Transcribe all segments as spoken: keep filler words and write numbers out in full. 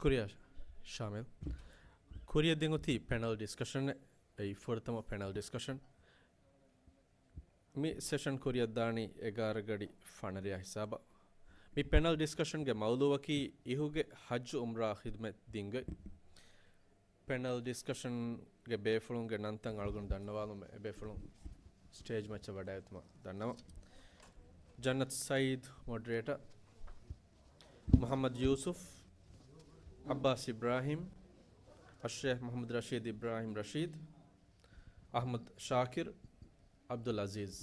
ކުރިއަށް ޝާމިލް. ކުރިއަށް ދެން އޮތީ ޕެނަލް ޑިސްކަޝަން. އެއީ ފުރަތަމަ ޕެނަލް ޑިސްކަޝަން. މި ސެޝަން ކުރިއަށްދާނީ އެގާރަ ގަޑި ފަނަރަ ހިސާބަށް. މި ޕެނަލް ޑިސްކަޝަންގެ މައުޟޫއަކީ އިހުގެ ޙައްޖު އުމްރާ ޚިދުމަތް ދިންގޮތް. ޕެނަލް ޑިސްކަޝަންގެ ބޭފުޅުންގެ ނަންތައް އަޅުގަނޑު ދަންނަވާލުމަށް އެބޭފުޅުން ސްޓޭޖް މައްޗަށް ވަޑައިގަތުމަށް ދަންނަވަން. ޖަންނަތު ސައީދު މޮޑަރޭޓަ، މުޙައްމަދު ޔޫސުފް، ޢައްބާސް އިބްރާހީމް، އައްޝޭޚް މުޙައްމަދު ރަޝީދު އިބްރާހީމް ރަޝީދު، އަޙްމަދު ޝާކިރު، ޢަބްދުލް ޢަޒީޒް.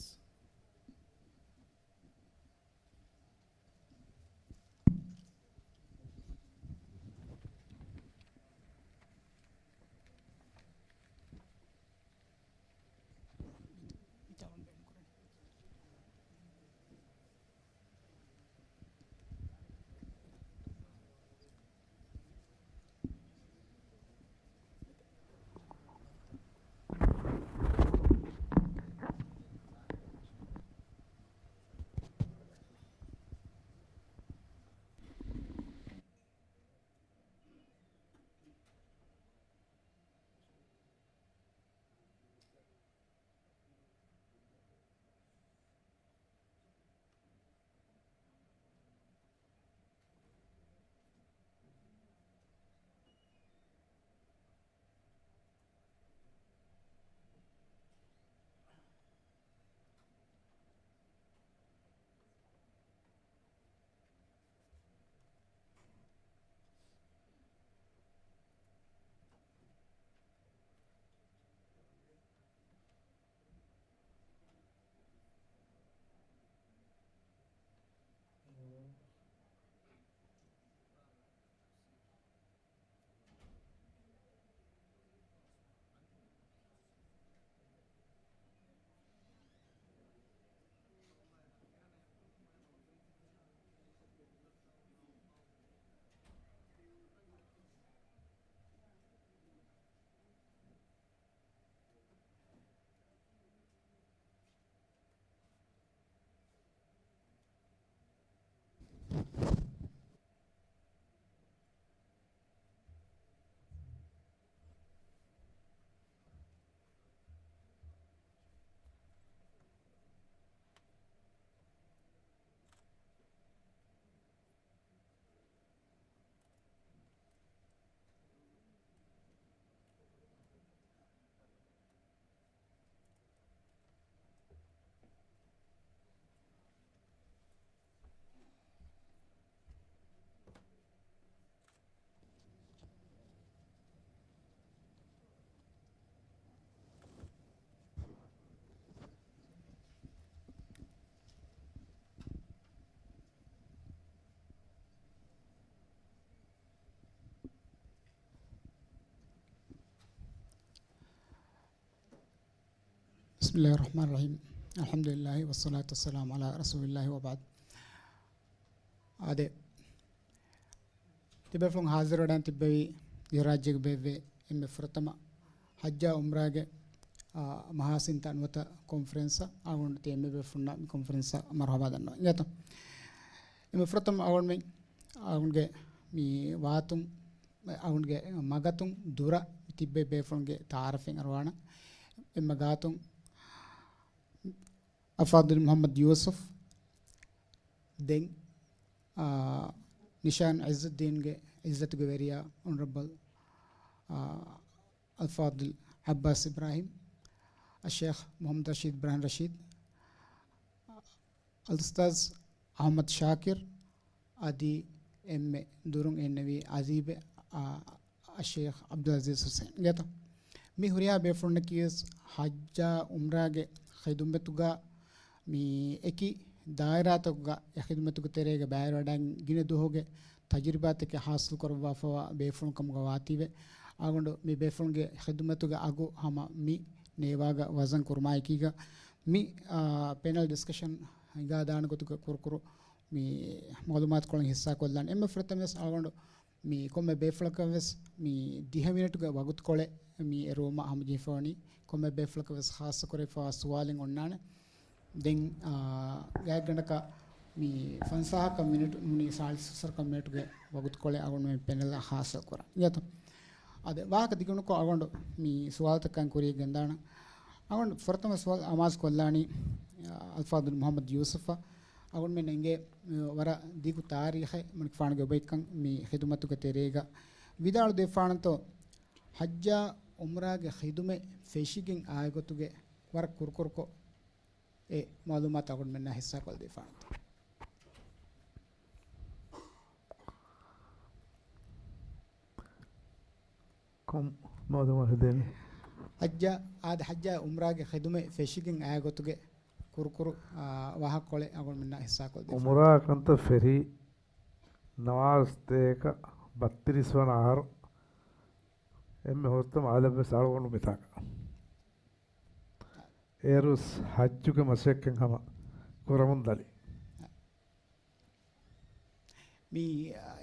بسم الله الرحمن الرحيم. الحمد لله والصلاة والسلام على رسول الله وبعد. އާދެ، ތިބޭފުޅުން ހާޒިރުވެޑާން ތިއްބެވި އިރާއްޖޭގެ ބޭއްވޭ އެންމެ ފުރަތަމަ ޙައްޖާ އުމްރާގެ، އާ، މަހާސިންތައް ނުވަތަ ކޮންފަރެންސަށް އަޅުގަނޑު ތި އެންމެ ބޭފުޅުންނަށް މި ކޮންފަރެންސަށް މަރުޙަބާ ދަންނަވަން. އިނގޭތަ؟ އެންމެ ފުރަތަމަ އަޅުގަނޑުމެން އަޅުގަނޑުގެ މި ވާތުން އަޅުގަނޑުގެ މަގަތުން ދުރަށް މި ތިއްބެވި ބޭފުޅުންގެ ތަޢާރަފެއް އަރުވާނަން. އެންމެ ގާތުން އަލްފާޟިލް މުޙައްމަދު ޔޫސުފް، ދެން، އާ، ނިޝާން ޢިއްޒުއްދީންގެ ޢިއްޒަތުގެ ވެރިޔާ އޮނަރަބަލް، އާ، އަލްފާޟިލް ޢައްބާސް އިބްރާހީމް، އައްޝޭޚް މުޙައްމަދު ރަޝީދު އިބްރާހީމް ރަޝީދު، އަލްއުސްތާޛު އަޙްމަދު ޝާކިރު، އަދި އެންމެ ދުރުން އެންނެވި އަދީބެއް، އާ، އައްޝޭޚް ޢަބްދުލް ޢަޒީޒް ޙުސައިން. އިނގޭތަ؟ މި ހުރިހާ ބޭފުޅުންނަކީ ވެސް ޙައްޖާ ޢުމްރާގެ ޚިދުމަތުގަ މި އެކި ދާއިރާތަކުގަ އެ ޚިދުމަތުގެ ތެރޭގަ ބައިވެރިވަޑައިގެން ގިނަ ދުވަހުގެ ތަޖުރިބާތަކެއް ޙާޞިލު ކުރައްވާފަވާ ބޭފުޅުން ކަމުގަ ވާތީވެ. އަޅުގަނޑު މި ބޭފުޅުންގެ ޚިދުމަތުގެ އަގު ހަމަ މި ނޭވާގަ ވަޒަން ކުރުމާއެކީގަ މި، އާ، ޕެނަލް ޑިސްކަޝަން ހިނގާދާނެ ގޮތުގަ ކުރުކުރު މި މަޢުލޫމާތުކޮޅުން ހިއްސާކޮށްލާނެ. އެންމެ ފުރަތަމަވެސް އަޅުގަނޑު މި ކޮންމެ ބޭފުޅަކަށް ވެސް މި ދިހަ މިނެޓުގެ ވަގުތުކޮޅެއް މި އެރުވުމަށް ހަމަޖެހިފަވަނީ. ކޮންމެ ބޭފުޅަކަށް ވެސް ޚާއްޞަކުރެވިފަވާ ސުވާލެއް އޮންނާނެ. ދެން، އާ، ގާތްގަނޑަކަށް މި ފަންސާހަކަށް މިނިޓު ނޫނީ ސާޅީސް ސަތަރަ މިނިޓުގެ ވަގުތުކޮޅެއް އަޅުގަނޑުމެން ޕެނަލަށް ހާސިލް ކުރަން. އިނގޭތޯ؟ އާދެ، ވާހަކަ ދިގުނުކޮށް އަޅުގަނޑު މި ސުވާލުތަކަށް ކުރިޔަށް ގެންދާނަން. އަޅުގަނޑު ފުރަތަމަ ސުވާލު އަމާޒު ކޮށްލާނީ، އަލްފާޟިލް މުޙައްމަދު ޔޫސުފަށް. އަޅުގަނޑުމެން އެނގޭ، ވަރަށް ދިގު ތާރީޚެއް މަނިކުފާނުގެ އޮބައިކަން މި ޚިދުމަތުގެ ތެރޭގަ ވިދާޅު ދެއްވާނަންތޯ، ޙައްޖާ ޢުމްރާގެ ޚިދުމަތް ފެށިގެން އާ ގޮތުގެ ވަރަށް ކުރުކުރުކޮށް އެ މަޢުލޫމާތު އަޅުގަނޑުމެންނާ ހިއްސާކޮށްދީފާނަންތޯ؟ ކޮން މަޢުލޫމާތެއް ދޭނީ؟ ޙައްޖާ، އާދެ، ޙައްޖާ ޢުމްރާގެ ޚިދުމަތް ފެށިގެން އާ ގޮތުގެ ކުރުކުރު، އާ، ވާހަކަކޮޅެއް އަޅުގަނޑުމެންނާ ހިއްސާކޮށްދީފާނަންތޯ؟ ޢުމްރާ ކަންތައް ފެށީ ނަވާރަސަތޭކަ ބައްތިރީސް ވަނަ އަހަރު. އެންމެ ހުރަތަމަ އަލަށްވެސް އަޅުގަނޑު މިތާނގަ. އޭރުސް ޙައްޖުގެ މަސައްކަތް ހަމަ ކުރަމުން ދަނީ. މި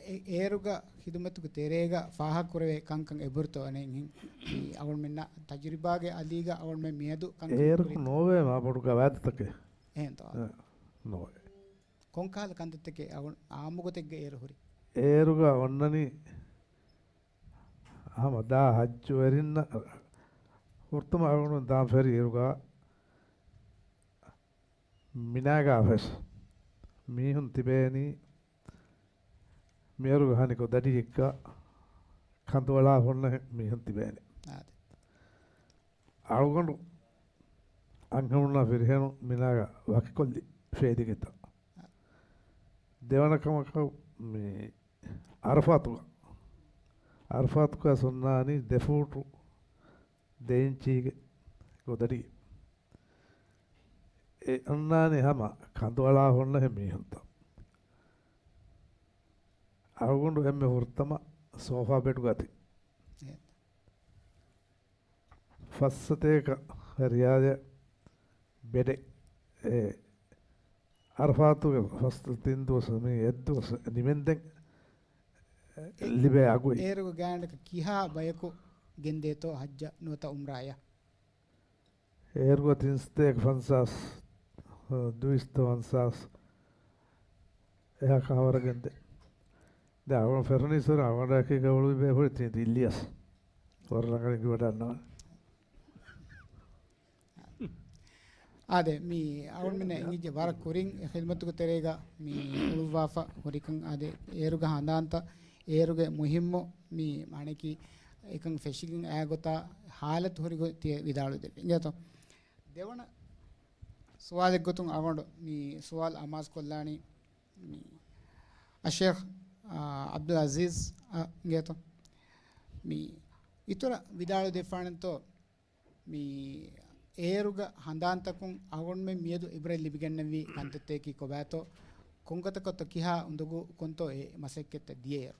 އެ-، އޭރުގަ ޚިދުމަތުގެ ތެރޭގަ ފާހަގަކުރެވޭ ކަންކަން އެބުރިތޯ އަނެއްހެން؟ މި އަޅުގަނޑުމެންނަށް ތަޖުރިބާގެ އަލީގަ އަޅުގަނޑުމެން މިއަދު ކަންކަން އޭރު ކުރިތޯ؟ ނޯވޭ މާބޮޑު ގަވާދަތަކެއް. އެހެންތޯ؟ އެ، ނޯވޭ. ކޮންކަހަލަ ކަންތައްތަކެއް އަޅުގަނޑު އާއްމުގޮތެއްގަ އޭރު ހުރި؟ އޭރުގަ އޮންނަނީ ހަމަ ދާ ޙައްޖުވެރިންނަށް ހުރަތަމަ އަޅުގަނޑު ދާން ފެށި އިރުގަ މިނާގަ ވެސް މީހުން ތިބޭނީ، މިއަރުގަ ހަނި ގޮދަޑިއެއްގަ ކަނދުއަޅާ ހުންނަހެން މީހުން ތިބޭނީ. އާދެ. އަޅުގަނޑު އަންހެނުންނާ ފިރިހެނުން މިނާގަ ވަކިކޮށްލި ފޭދިގެތަ. ދެވަނަ ކަމަކަށް މި އަރަފާތުގަ، އަރަފާތުގަ ސުންނާނީ ދެ ފޫޓު ދެ އިންޗީގެ ގޮދަޑި. އެ އޮންނާނީ ހަމަ ކަނދުއަޅާ ހުންނަހެން މީހުންތައް. އަޅުގަނޑު އެންމެ ހުރަތަމަ ސޯފާ ބެޑުގަ ތި. އެ. ފަސްސަތޭކަ ރިޔާލެއް ބެޑެއް. އެ އަރަފާތުގެ ފަސް ތިން ދުވަސް މި އެއްދުވަސް ނިމެންދެން އެ، ލިބޭ އަގުއި. އޭރުގެ ގާތްގަނޑަކަށް ކިހާ ބަޔަކު ގެންދޭތޯ ޙައްޖަށް ނުވަތަ ޢުމްރާއަށް؟ އޭރުގަ ތިން ސަތޭކަ ފަންސާސް، ދުއިސައްތަ ފަންސާސް އެހާ ކަހަވަރަށް ގެންދޭ. ދެ އަވަން ފެށުނީސް ވަރަށް އަވަނޑާކީ ގަވަޅުވި ބޭފުޅި ތި ދިއްލިޔަސް. ވަރަށް ރަނގަޅި ގިވަޑަންނަވަން. އާދެ، މި އަޅުގަނޑުމެން އެނގިއްޖެ ވަރަށް ކުރިން އެ ޚިދުމަތުގެ ތެރޭގަ މި އުޅުއްވާފަ ހުރިކަން. އާދެ، އޭރުގެ ހަނދާންތައް، އޭރުގެ މުހިއްމު މި މާނައަކީ އެކަން ފެށިގެން އައި ގޮތާ ހާލަތު ހުރި ގޮތް ތިޔަ ވިދާޅުވެދެއްވި. އިނގޭތޯ؟ ދެވަނަ ސުވާލެއްގޮތުން އަޅުގަނޑު މި ސުވާލު އަމާޒު ކޮށްލާނީ މި އައްޝޭޚް، އާ، ޢަބްދުލް ޢަޒީޒް، އާ، އިނގޭތޯ؟ މި އިތުރަށް ވިދާޅު ދެއްވާނެތޯ؟ މި އޭރުގަ ހަނދާންތަކުން އަޅުގަނޑުމެން މިއަދު އިބްރަތް ލިބިގަންނެވި ކަންތައްތަކީ ކޮބާތޯ؟ ކޮންގޮތަކަށްތޯ ކިހާ އުނދަގޫކޮންތޯ އެ މަސައްކަތްތައް ދިޔައިރު؟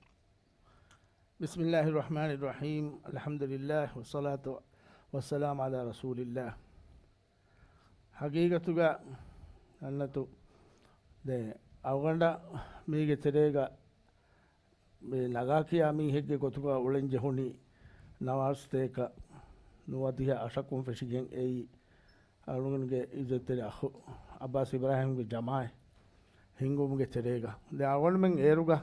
بسم الله الرحمن الرحيم. الحمد لله والصلاة والسلام على رسول الله. ޙަޤީޤަތުގަ އަންނަތު ދެ އަޅުގަނޑަށް މީގެ ތެރޭގަ މި ނަގާކިޔާ މީހެއްގެ ގޮތުގަ އުޅެން ޖެހުނީ ނަވާރަސަތޭކަ ނުވަދިހަ އަށަކުން ފެށިގެން އެއީ އަޅުގަނޑުގެ އިއްޒަތްތެރި އަޚު ޢައްބާސް އިބްރާހިމްގެ ޖަމާއެއް ހިންގުމުގެ ތެރޭގަ. ދެ އަޅުގަނޑުމެން އޭރުގަ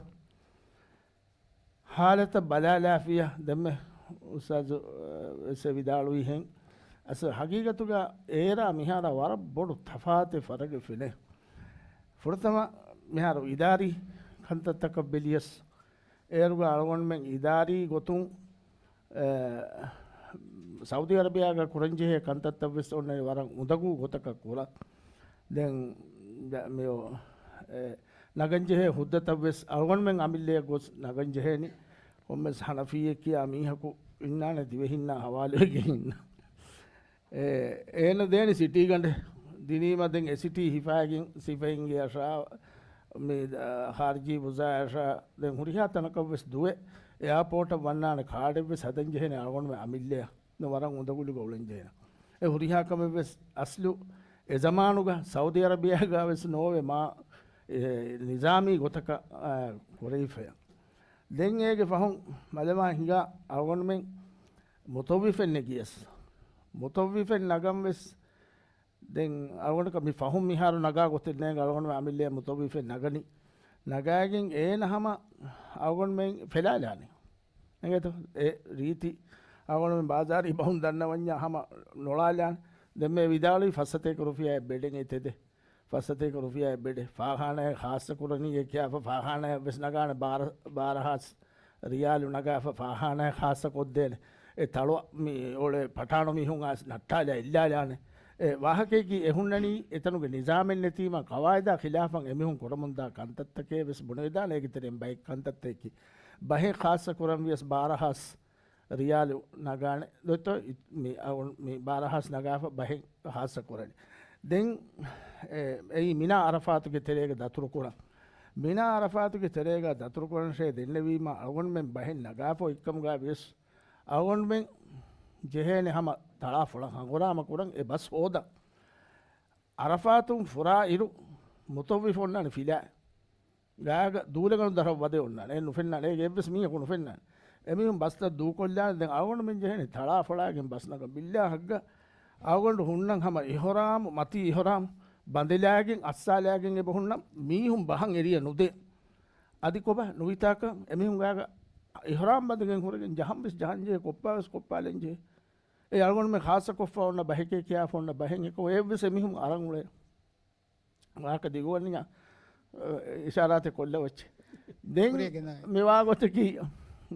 ޙާލަތަށް ބަލާލާފިޔަ ދެންމެ އުސްތާޒު، އަ، ވެސް ވިދާޅުވިހެން، އަސް ޙަޤީޤަތުގަ އޭރާ މިހާރާ ވަރަށް ބޮޑު ތަފާތެއް ފަރަގެއް ފެނޭ. ފުރަތަމަ މިހާރު އިދާރީ ކަންތައްތަކަށް ބެލިޔަސް، އޭރުގަ އަޅުގަނޑުމެން އިދާރީ ގޮތުން، އަ، ސައުދީ އަރަބިޔާގަ ކުރަންޖެހޭ ކަންތައްތައް ވެސް އޮންނަނީ ވަރަށް އުނދަގޫ ގޮތަކަށް ކުރަން. ދެން ދ-، މިއޮ-، އެ، ނަގަންޖެހޭ ހުއްދަތައް ވެސް އަޅުގަނޑުމެން އަމިއްލަޔަށް ގޮސް ނަގަންޖެހޭނީ. ކޮންމެސް ޙަނަފީއެއް ކިޔާ މީހަކު އިންނާނެ ދިވެހިންނާ ޙަވާލުވެގެން އިންނަ. އެ، އޭނަ ދޭނެ ސިޓީ ގަނޑެއް ދިނީމަ ދެން އެ ސިޓީ ހިފާގެން ސިފައިންގެ އަށާ މި، އަ، ޚާރިޖީ ވުޒާ އަށާ ދެން ހުރިހާ ތަނަކަށް ވެސް ދުވެ އެއާޕޯޓަށް ވަންނާނެ ކާޑެއް ވެސް ހަދަން ޖެހޭނެ އަޅުގަނޑުމެން އަމިއްލަޔަށް. ވަރަށް އުނދަގުލުގަ އުޅެންޖެހޭނެ. އެ ހުރިހާ ކަމެއް ވެސް އަސްލު އެ ޒަމާނުގަ ސައުދީ އަރަބިޔާގަ ވެސް ނޯވެ މާ، އެ، ނިޒާމީ ގޮތަކަށް، އާ، ކުރެވިފައި. ދެން އޭގެ ފަހުން މަލެމާ ހިނގާ އަޅުގަނޑުމެން މުތައްވިފެއް ނެގިޔަސް، މުތައްވިފެއް ނަގަން ވެސް ދެން އަޅުގަނޑަކަށް މި ފަހުން މިހާރު ނަގާ ގޮތެއް ނޭނގެ އަޅުގަނޑުމެން އަމިއްލައަށް މުތައްވިފެއް ނަގަނީ. ނަގާގެން އޭނަ ހަމަ އަޅުގަނޑުމެން ފެލާލާނެ. އެނގޭތޯ؟ އެ ރީތި އަޅުގަނޑުމެން ބާޒާރީ ބަހުން ދަންނަވަންޏާ ހަމަ ނޮޅާލާނެ. ދެން މޭ ވިދާޅުވީ ފައްސަތޭކަ ރުފިޔާއެއް ބެޑެއް އެތެދެ. ފައްސަތޭކަ ރުފިޔާއެއް ބެޑެއް. ފާޚާނާއެއް ޚާއްޞަ ކުރަނީ ކިޔާފަ ފާޚާނާއަށް ވެސް ނަގާނެ ބާރަ، ބާރަ ހާސް ރިޔާލު ނަގާފަ ފާޚާނާއެއް ޚާއްޞަ ކޮށްދޭނެ. އެ ތަޅު މި އޮޅެ ޕަޓާނު މީހުން އައިސް ނައްޓާލާ އިއްލާލާނެ. އެ ވާހަކައަކީ އެ ހުންނަނީ އެތަނުގެ ނިޒާމެއް ނެތީމަ ޤަވާއިދާ ޚިލާފަށް އެމީހުން ކުރަމުންދާ ކަންތައްތަކޭ ވެސް ބުނެވިދާނެ. އޭގެ ތެރެއިން ބައެއް ކަންތައްތަކަކީ ބަހެއް ޚާއްޞަ ކުރަން ވިޔަސް ބާރަ ހާސް ރިޔާލު ނަގާނެ. ދޮތޯ މި، އަ، މި ބާރަ ހާސް ނަގާފަ ބަހެއް ޚާއްޞަ ކުރަނީ. ދެން އެ، އެއީ މިނާ އަރަފާތުގެ ތެރޭގަ ދަތުރުކުރަން. މިނާ އަރަފާތުގެ ތެރޭގަ ދަތުރުކުރަންށޭ ދެންނެވީމަ އަޅުގަނޑުމެން ބަހެއް ނަގާފަ އޮތްކަމުގަ ވިޔަސް އަޅުގަނޑުމެން ޖެހޭނެ ހަމަ ތަޅާ ފޮޅަށް ހަނގުރާމަ ކުރަން އެ ބަސް ހޯދަން. އަރަފާތުން ފުރާ އިރު މުތައްވިފު އޮންނާނެ ފިލާ. ގާގަ ދޫލަގަނޑު ދަށަށް ވަދެ އޮންނާނެ. އެ ނުފެންނާނެ. އޭގެ އެއްވެސް މީހަކު ނުފެންނާނެ. އެމީހުން ބަސްތައް ދޫކޮށްލާނެ. ދެން އަޅުގަނޑުމެން ޖެހޭނެ ތަޅާ ފޮޅާގެން ބަސް ނަގަން. ބިއްލާ ހައްގަ އަޅުގަނޑު ހުންނަން ހަމަ އިޙުރާމު، މަތީ އިޙުރާމު ބަނދެލާގެން އައްސާލާގެން އެބަ ހުންނަ މީހުން ބަހަން އެރިޔަ ނުދޭ. އަދި ކޮބާ ނުވިތާކަށް އެމީހުން ގާގަ އިޙުރާމް ބަނދެގެން ހުރެގެން ޖަހަން ވެސް ޖަހަންޖެހޭ، ކޮއްޕާ ވެސް ކޮއްޕާލަންޖެހޭ. އެ އަޅުގަނޑުމެން ޚާއްޞަކޮށްފަ އޮންނަ ބަހެކޭ ކިޔާފަ އޮންނަ ބަހެއް އެކަމަކު އެއްވެސް އެމީހުން އަރަން އުޅޭ. ވާހަކަ ދިގުވަންޏާ، އަ، އިޝާރާތެއް ކޮށްލަވައްޗޭ. ދެން ކުރިޔަށް ގެނައި. މިވާގޮތަކީ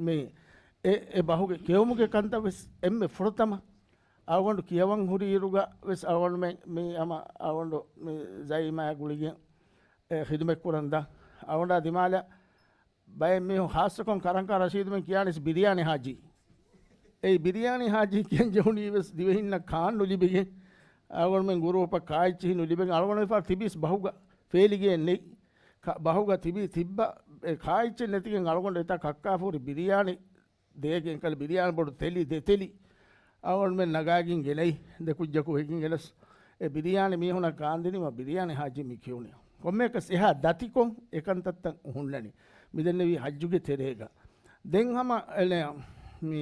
މި އެ، އެ ބަހުގެ ކެއުމުގެ ކަންތައް ވެސް އެންމެ ފުރަތަމަ އަޅުގަނޑު ކިޔަވަން ހުރި އިރުގަ ވެސް އަޅުގަނޑުމެން މި ހަމަ އަޅުގަނޑު މި ޒައީމާ ގުޅިގެން އެ ޚިދުމަތް ކުރަން ދާ. އަޅުގަނޑާ ދިމާލަށް ބައެއް މީހުން ޚާއްޞަކޮށް ކަރަންކާ ރަޝީދުމެން ކިޔާނީސް ބިރިޔާނި ހާޖީ. އެއީ ބިރިޔާނި ހާޖީ ކިޔަން ޖެހުނީ ވެސް ދިވެހިންނަށް ކާން ނުލިބިގެން. އަޅުގަނޑުމެން ގުރޫޕަށް ކާއެއްޗެހި ނުލިބެން އަޅުގަނޑު ވެފާ ތިބީސް ބަހުގަ ފޭލިގެއެއް ނެތް. ކަ-، ބަހުގަ ތިބީ ތިއްބަ އެ ކާއެއްޗެއް ނެތިގެން އަޅުގަނޑު އެތާ ކައްކާފަ ހުރި ބިރިޔާނި ދޭގެން ކަލަ ބިރިޔާނި ބޮޑު ތެލި ދެތެލި އަޅުގަނޑުމެން ނަގާގެން ގެނައި ދެ ކުއްޖަކު ހެކިން ގެނަސް އެ ބިރިޔާނި މީހުނަށް ކާންދިނީމަ ބިރިޔާނި ހާޖީ މި ކިޔުނީ. ކޮންމެއަކަސް އެހާ ދަތިކޮށް އެކަންތައްތައް ހުންނަނީ. މިދެންނެވީ ޙައްޖުގެ ތެރޭގަ. ދެން ހަމަ އެ، މި،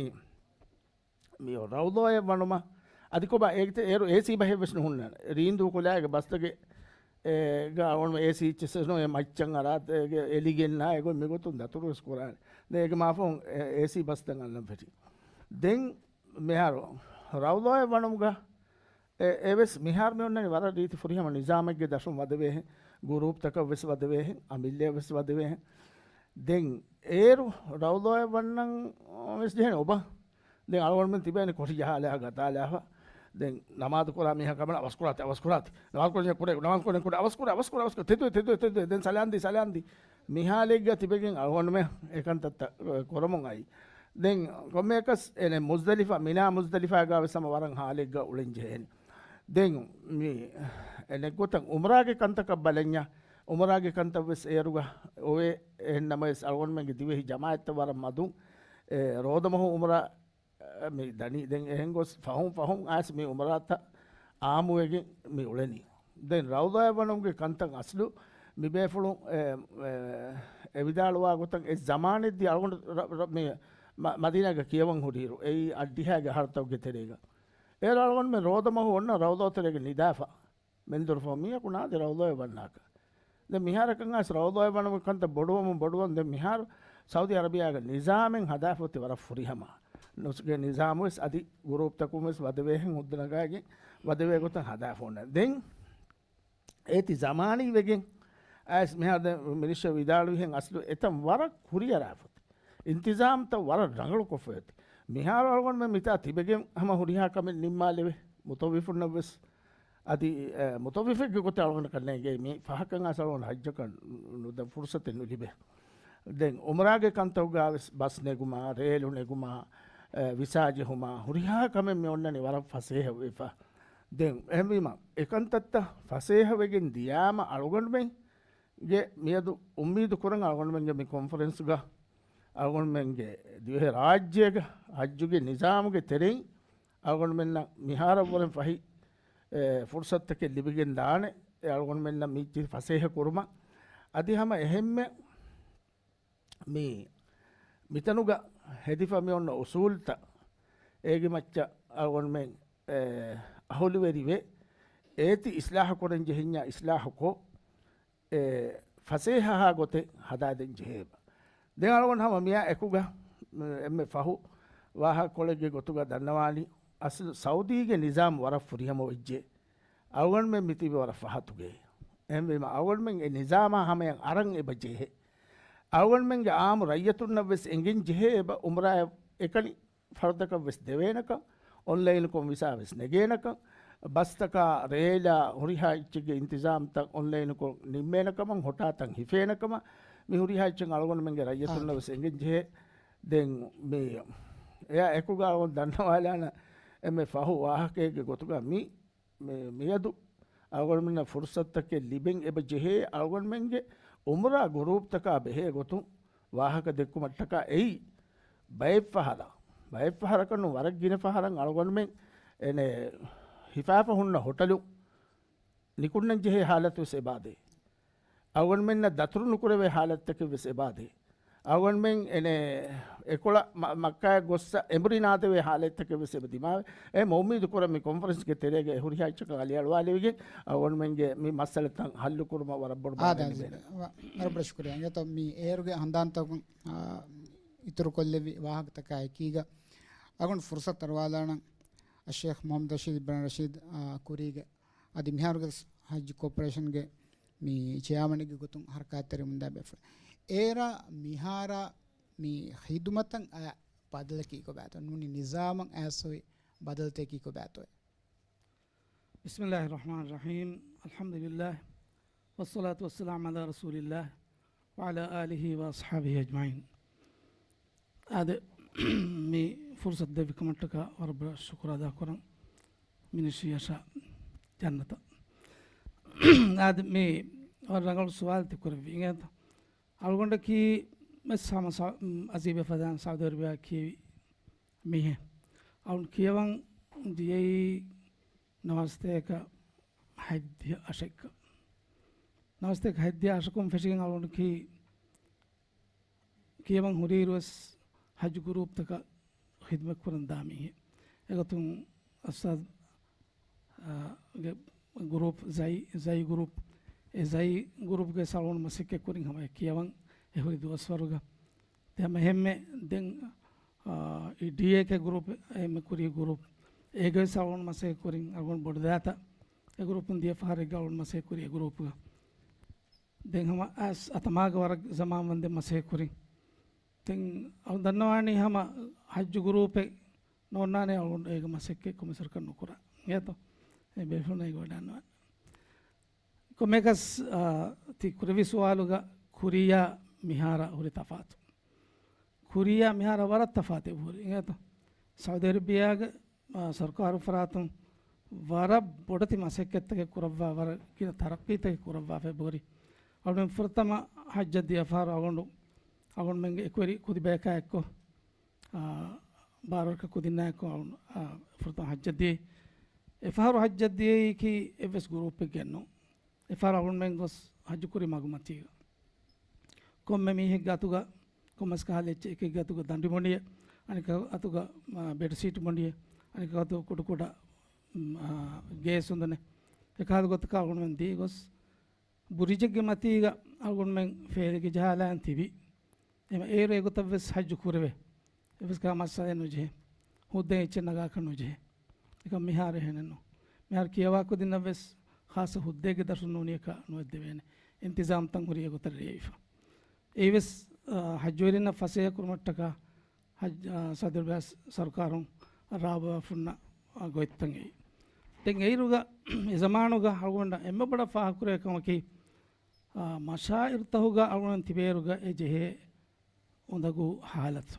މި ރައުޟާއަށް ވަނުމަށް އަދި ކޮބާ އޭގެ އޭރު އޭސީ ބަހެއް ވެސް ނުހުންނާނެ. ރީނދޫ ކުލާގެ ބަސްތަކެއް އޭގަ އަޅުގަނޑު އޭސީ އެއްޗެއްސެއް ނޯ، އެ މައްޗަށް އަރާ، އޭގެ އެލިގެންނާ، އެގޮތް މިގޮތުން ދަތުރުވެސް ކުރާނެ. ދެން އޭގެ މާފަހުން އެ، އޭސީ ބަސްތައް އަންނަން ފެށި. ދެން މިހާރު ރައުޟާއަށް ވަނުމުގަ އެ، އެވެސް މިހާރު މި އޮންނަނީ ވަރަށް ރީތި ފުރިހަމަ ނިޒާމެއްގެ ދަށުން ވަދެވޭހެން، ގުރޫޕްތަކަށް ވެސް ވަދެވޭހެން، އަމިއްލައަށް ވެސް ވަދެވޭހެން. ދެން އޭރު ރައުޟާއަށް ވަންނަން ވެސް ޖެހޭނެ އޮބަ. ދެން އަޅުގަނޑުމެން ތިބޭނެ ކޮޓި ޖަހާލާ ގަތާލާފަ. ދެން ނަމާދު ކުރާ މީހަކަށް ވަންނަ އަވަސްކުރާތި، އަވަސްކުރާތި. ނަމާދު ކުރަން ކުރޭ، ނަމާދު ކުރަން ކުރޭ، އަވަސްކުރޭ، އަވަސްކުރޭ، އަވަސްކުރޭ، އަވަސްކުރޭ. ތެދުވޭ، ތެދުވޭ، ތެދުވޭ. ދެން ސަލާންދީ، ސަލާންދީ. މި ހާލެއްގަ ތިބެގެން އަޅުގަނޑުމެން އެކަންތައްތައް، އެ، ކުރަމުން އައީ. ދެން ކޮންމެއަކަސް އެނެ މުޒްދަލިފާ، މިނާ މުޒްދަލިފާގަ ވެސް ހަމަ ވަރަށް ހާލެއްގަ އުޅެން ޖެހޭނެ. ދެން މި އެނެއްގޮތަށް އުމްރާގެ ކަންތަކަށް ބަލަންޏާ، އުމްރާގެ ކަންތައް ވެސް އޭރުގަ އޮވޭ. އެހެން ނަމަވެސް އަޅުގަނޑުމެންގެ ދިވެހި ޖަމާއަތްތައް ވަރަށް މަދުން އެ ރޯދަމަހު އުމްރާ މި ދަނީ. ދެން އެހެން ގޮސް ފަހުން ފަހުން އައިސް މި އުމްރާތައް އާއްމުވެގެން މި އުޅެނީ. ދެން ރައުޟާއަށް ވަނުމުގެ ކަންތައް އަސްލު މި ބޭފުޅުން އެ، އެ، އެ ވިދާޅުވާ ގޮތަށް އެ ޒަމާނެއްދީ އަޅުގަނޑު ރަ-، ރަ-، މި މަ-، މަދީނާގަ ކިޔަވަން ހުރިއިރު، އެއީ އަށްޑިހައިގެ އަހަރުތަކުގެ ތެރޭގަ. އޭރު އަޅުގަނޑުމެން ރޯދަމަހު އޮންނަ ރައުޟާ ތެރޭގަ ނިދާފަ. މެންދުރުފަހު މީހަކު ނާދެ ރައުޟާއަށް ވަންނާކަށް. ދެން މިހާރަކަށް އައިސް ރައުޟާއަށް ވަނުމުގެ ކަންތައް ބޮޑުވަމުން ބޮޑުވަމުން ދެން މިހާރު ސައުދީ އަރަބިޔާގެ ނިޒާމެއް ހަދާފަ އޮތީ ވަރަށް ފުރިހަމަ. ނުސްގެ ނިޒާމު ވެސް އަދި ގުރޫޕްތަކުން ވެސް ވަދެވޭހެން ހުއްދަ ނަގާގެން ވަދެވޭ ގޮތަށް ހަދާފަ އޮންނަ. ދެން އޭތި ޒަމާނީ ވެގެން އައިސް މިހާރު ދެން މިނިޝަ ވިދާޅުވިހެން އަސްލު އެތަން ވަރަށް ކުރިއަރާފަ އޮތީ. އިންތިޒާމްތައް ވަރަށް ރަނގަޅު ކޮށްފަ އޮތީ. މިހާރު އަޅުގަނޑުމެން މިތާ ތިބެގެން ހަމަ ހުރިހާ ކަމެއް ނިންމާލެވޭ. މުތައްވިފުންނަށް ވެސް އަދި، އެ، މުތައްވިފެއްގެ ގޮތެއް އަޅުގަނޑަކަށް ނޭނގޭ. މި ފަހަކަށް އައިސް އަޅުގަނޑު ޙައްޖަކަށް ނުދަން ފުރުޞަތެއް ނުލިބޭ. ދެން އުމްރާގެ ކަންތަކުގަ ވެސް ބަސް ނެގުމާ، ރޭލު ނެގުމާ، އެ، ވިސާ ޖެހުމާ، ހުރިހާ ކަމެއް މި އޮންނަނީ ވަރަށް ފަސޭހަ ވެފަ. ދެން އެހެންވީމަ އެކަންތައްތައް ފަސޭހަ ވެގެން ދިޔާމަ އަޅުގަނޑުމެން ގެ މިއަދު އުއްމީދު ކުރަން އަޅުގަނޑުމެންގެ މި ކޮންފަރެންސްގަ އަޅުގަނޑުމެންގެ ދިވެހި ރާއްޖޭގަ ޙައްޖުގެ ނިޒާމުގެ ތެރެއިން އަޅުގަނޑުމެންނަށް މިހާރަށްވުރެން ފަހި، އެ، ފުރުޞަތުތަކެއް ލިބިގެން ދާނެ. އެ، އަޅުގަނޑުމެންނަށް މިއްޗި ފަސޭހަ ކުރުމަށް. އަދި ހަމަ އެހެންމެ މި، މިތަނުގަ ހެދިފަ މި އޮންނަ އުސޫލްތައް އޭގެ މައްޗަށް އަޅުގަނޑުމެން، އެ، އަހުލުވެރިވެ، އޭތި އިސްލާހު ކުރަން ޖެހެންޏާ އިސްލާހު ކޮށް، އެ، ފަސޭހަހާ ގޮތެއް ހަދާދޭން ޖެހޭ. ދެން އަޅުގަނޑު ހަމަ މިއާ އެކުގަ، އެންމެ ފަހު ވާހަކަކޮޅެއްގެ ގޮތުގަ ދަންނަވާނީ، އަސްލު ސައުދީގެ ނިޒާމް ވަރަށް ފުރިހަމަ ވެއްޖެ. އަޅުގަނޑުމެން މިތިބި ވަރަށް ފަހަތުގެ. އެހެންވީމަ އަޅުގަނޑުމެން އެ ނިޒާމާ ހަމަޔަށް އަރަން އެބަ ޖެހޭ. އަޅުގަނޑުމެންގެ އާއްމު ރައްޔިތުންނަށް ވެސް އެނގެން ޖެހޭ އެބަ އުމްރާއަށް އެކަނި ފަރުދަކަށް ވެސް ދެވޭނެކަން، އޮންލައިންކޮށް ވިސާ ވެސް ނެގޭނެކަން، ބަސްތަކާ ރޭލާ ހުރިހާ އެއްޗެއްގެ އިންތިޒާމްތައް އޮންލައިންކޮށް ނިންމޭނެކަމަށް، ހޮޓާތައް ހިފޭނެކަމަށް، މި ހުރިހާ އެއްޗެއް އަޅުގަނޑުމެންގެ ރައްޔިތުންނަށް ވެސް އެނގެން ޖެހޭ. ދެން މި އެއާ އެކުގަ އަޅުގަނޑު ދަންނަވާލާނަ އެންމެ ފަހު ވާހަކައެއްގެ ގޮތުގަ މި މި-، މިއަދު އަޅުގަނޑުމެންނަށް ފުރުސަތުތަކެއް ލިބެން އެބަ ޖެހޭ އަޅުގަނޑުމެންގެ އުމްރާ ގުރޫޕްތަކާ ބެހޭ ގޮތުން ވާހަކަ ދެއްކުމަށްޓަކާ އެއީ ބައެއްފަހަރަށް، ބައެއްފަހަރަކަށް ނޫން، ވަރަށް ގިނަ ފަހަރަށް އަޅުގަނޑުމެން އެނެ ހިފާފަ ހުންނަ ހޮޓަލު ނިކުންނަން ޖެހޭ ހާލަތު ވެސް އެބާދޭ. އަޅުގަނޑުމެންނަށް ދަތުރު ނުކުރެވޭ ހާލަތުތަކެއް ވެސް އެބާދޭ. އަޅުގަނޑުމެން އެނެ އެކޮޅަށް މަ-، މައްކާއަށް ގޮއްސަ އެނބުރި ނާދެވޭ ހާލަތްތަކެއް ވެސް އެބަ ދިމާވޭ. އެ މަ އުއްމީދު ކުރަން މި ކޮންފަރެންސްގެ ތެރޭގަ އެ ހުރިހާ އެއްޗަކަށް އަލިއަޅުވާލެވިގެން އަޅުގަނޑުމެންގެ މި މައްސަލަތައް ހައްލު ކުރުމަށް ވަރަށް ބޮޑު އާ، ބާރެއް ދެން ލިބޭނެ. ވަ-، ވަރަށް ބޮޑަށް ޝުކުރިއްޔާ. އިނގޭތޯ މި އޭރުގެ ހަނދާންތަކުން، އާ، އިތުރުކޮށްލެއްވި ވާހަކަތަކާ އެކީގަ އަޅުގަނޑު ފުރުސަތު އަރުވާލާނަން އައްޝޭޚް މުޙައްމަދު ރަޝީދު އިބްރާހިމް ރަޝީދު، އާ، ކުރީގެ އަދި މިހާރުގެ ހައްޖު ކޯޕަރޭޝަންގެ މި ޗެއާމަނެއްގެ ގޮތުން ހަރަކާތްތެރިވަމުންދާ ބޭފުޅެއް. އޭރާ މިހާރާ މި ޚިދުމަތަށް އަޔަ ބަދަލަކީ ކޮބާތޯ؟ ނޫނީ ނިޒާމަށް އަޔަސް ހޮވި ބަދަލުތަކީ ކޮބާތޯ؟ بسم الله الرحمن الرحيم. الحمد لله. والصلاة والسلام على رسول الله وعلى آله وأصحابه أجمعين. އާދެ، މި ފުރުސަތު ދެއްވި ކަމަށްޓަކާ ވަރަށް ބޮޑަށް ޝުކުރު އަދާ ކުރަން. މިނިޝްރީއަށާ ޖަންނަތަށް. އާދެ، މި ވަރަށް ރަނގަޅު ސުވާލެއް ތި ކުރެއްވި. އިނގޭތަ؟ އަޅުގަނޑަކީ ވެސް ހަމަ ސަ-، އަޒީބެ ފަދައިން ސައުދި އަރަބިޔާ ކީ މީހެއް. އަޅުން ކިޔަވަން ދިޔައީ ނަވާސްތޭކަ ހަތްދިހަ އަށެއްގަ. ނަވާސްތޭކަ ހަތްދިހަ އަށަކުން ފެށިގެން އަޅުގަނޑަކީ ކިޔަވަން ހުރިއިރުވެސް ހައްޖު ގުރޫޕްތަކަށް ޚިދުމަތް ކުރަން ދާ މީހެއް. އެގޮތުން އަސްއަދް، އާ، ގެ ގުރޫޕް ޒައި، ޒައި ގުރޫޕް، އެ ޒައި ގުރޫޕްގެ ސަޅުން މަސައްކަތް ކުރިން ހަމަ ކިޔަވަން އެ ހުރި ދުވަސްވަރުގަ. ދެ ހަމަ އެހެންމެ ދެން، އާ، އި ޑީއޭކޭ ގުރޫޕް އެހެންމެ ކުރީ ގުރޫޕް. އޭގެ ސަޅުން މަސައްކަތް ކުރިން އަޅުގަނޑު ބޮޑުދާތަ އެ ގުރޫޕުން ދިޔަ ފަހަރެއްގަ އަޅުން މަސައްކަތް ކުރި އެ ގުރޫޕުގަ. ދެން ހަމަ އަސް އަތަމާގަ ވަރަށް ޒަމާން ވަންދެން މަސައްކަތް ކުރިން. ދެން އަޅު ދަންނަވާނީ ހަމަ ހައްޖު ގުރޫޕެއް ނޯންނާނެ އަޅު އޭގަ މަސައްކަތް ކޮމިސަރަކަށް ނުކުރާ. އިނގޭތޯ؟ އެ ބޭފުޅުން އޭގަ ވަޑާންނަވާނެ. ކޮންމެއަކަސް، އާ، ތި ކުރެއްވި ސުވާލުގަ ކުރިޔާ މިހާރަށް ހުރި ތަފާތު. ކުރިޔާ މިހާރަށް ވަރަށް ތަފާތެއް ހުރި. އިނގޭތޯ؟ ސައުދި އަރަބިޔާގެ އާ، ސަރުކާރު ފަރާތުން ވަރަށް ބޮޑެތި މަސައްކަތްތަކެއް ކުރައްވާ، ވަރަށް ގިނަ ތަރައްޤީތަކެއް ކުރައްވާފަ އެބަހުރި. އަޅުގަނޑު ފުރަތަމަ ހައްޖަށް ދިޔަ ފަހަރު އަޅުގަނޑު، އަޅުގަނޑުމެންގެ އެކުވެރި ކުދި ބަޔަކާ އެއްކޮށް، އާ، ބާރަ ވަރަކަށް ކުދިންނާ އެއްކޮށް އަޅުގަނޑު، އާ، ފުރަތަމަ ހައްޖަށް ދިޔައީ. އެ ފަހަރު ހައްޖަށް ދިޔައީކީ އެއްވެސް ގުރޫޕެއްގެއެއްނޫން. އެ ފަހަރު އަޅުގަނޑުމެން ގޮސް ހައްޖު ކުރި މަގުމަތީގަ. ކޮންމެ މީހެއްގެ އަތުގަ، ކޮންމެސް ކަހަލަ އެއްޗެއް، އެކެއްގެ އަތުގަ ދަނޑި މޮނޑިއެއް، އަނެކެއްގެ އަތުގަ، އާ، ބެޑްޝީޓް މޮނޑިއެއް، އަނެކެއްގެ އަތުގަ ކުޑަ ކުޑަ، އާ، ގޭސް އުނދަނެއް. އެކަހަލަ ގޮތަކަށް އަޅުގަނޑުމެން ދީ ގޮސް، ބުރިޖެއްގެ މަތީގަ އަޅުގަނޑުމެން ފޭލިގެ ޖަހާލައިން ތިބި. އެމަ އޭރު އެގޮތަށް ވެސް ހައްޖު ކުރެވޭ. އެވެސް ކާ މައްސަލައެއް ނުޖެހޭ. ހުއްދައި އެއްޗެއް ނަގާކަށް ނުޖެހޭ. އެކަމް މިހާރު އެހެނެއްނު. މިހާރު ކިޔަވާ ކުދިންނަށް ވެސް ޚާއްޞަ ހުއްދައިގެ ދަށުން ނޫނިއަކަށް ނުވެއްދެވޭނެ. އިންތިޒާމްތައް ހުރި އެގޮތަށް ރޭވިފަ. އެއީވެސް، އާ، ހައްޖުވެރިންނަށް ފަސޭހަ ކުރުމަށްޓަކާ ހައްޖު، އާ، ސައުދި އަރަބިޔާ ސަރުކާރުން ރާވަވާފަ ހުންނަ، އާ، ގޮތްތައް އެއީ. ދެން އޭރުގަ އެ ޒަމާނުގަ އަޅުގަނޑަށް އެންމެ ބޮޑަށް ފާހަގަކުރެވޭ ކަމަކީ، އާ، މަޝާއިރުތަހުގަ އަޅުގަނޑު ތިބޭރުގަ އެ ޖެހޭ އުނދަގޫ ހާލަތު.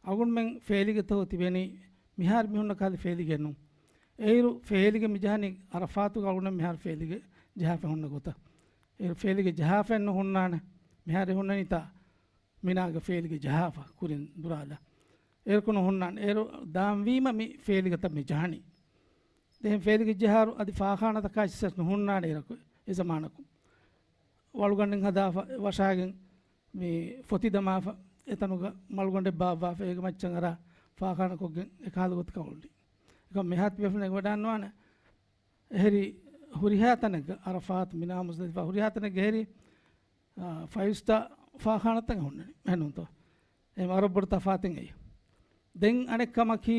އަޅުގަނޑުމެން ފޭލިގެތަހު ތިބެނީ މިހާރު މިހުންނަ ކަހަލަ ފޭލިގެއެއްނު. އޭރު ފޭލިގެ މިޖަހަނީ އަރަފާތުގަ އަޅުގަނޑު މިހާރު ފޭލިގެ ޖަހާފަ ހުންނަ ގޮތަށް. އޭރު ފޭލިގެ ޖަހާފައެއްނު ހުންނާނެ. މިހާރު ހުންނަނީތާ މިނާގަ ފޭލިގެ ޖަހާފަ ކުރިން ދުރާލާ. އޭރުކު ނުހުންނާނެ. އޭރު ދާންވީމަ މި ފޭލިގެތައް މި ޖަހަނީ. ދެން ފޭލިގެ ޖަހާރު އަދި ފާޚާނާތަކާ އެއްޗެއް ނުހުންނާނެ އޭރަކު އެ ޒަމާނަކު. ވަޅުގަނޑެއް ހަދާފަ ވަށާގެން މި ފޮތި ދަމާފަ އެތަނުގަ މަޅުގަނޑެއް ބާއްވާފަ އޭގެ މައްޗަށް އަރާ ފާޚާނާ ކޮށްގެން އެކަހަލަ ގޮތަކަށް އުޅުނީ. އެކަމް މިހާ ތިބޭފުޅުން އެނގިވަޑާންވާނެ. އެހެރީ ހުރިހާ ތަނެއްގަ، އަރަފާތު، މިނާ، މުޒްދަލިފާ، ހުރިހާ ތަނެއްގަ ހެރީ، އާ، ފައިވް ސްޓާ ފާޚާނާތައް ހުންނަނީ. އެހެންނޫންތޯ؟ އެ ވަރަށް ބޮޑު ތަފާތެއް އެއީ. ދެން އަނެއް ކަމަކީ،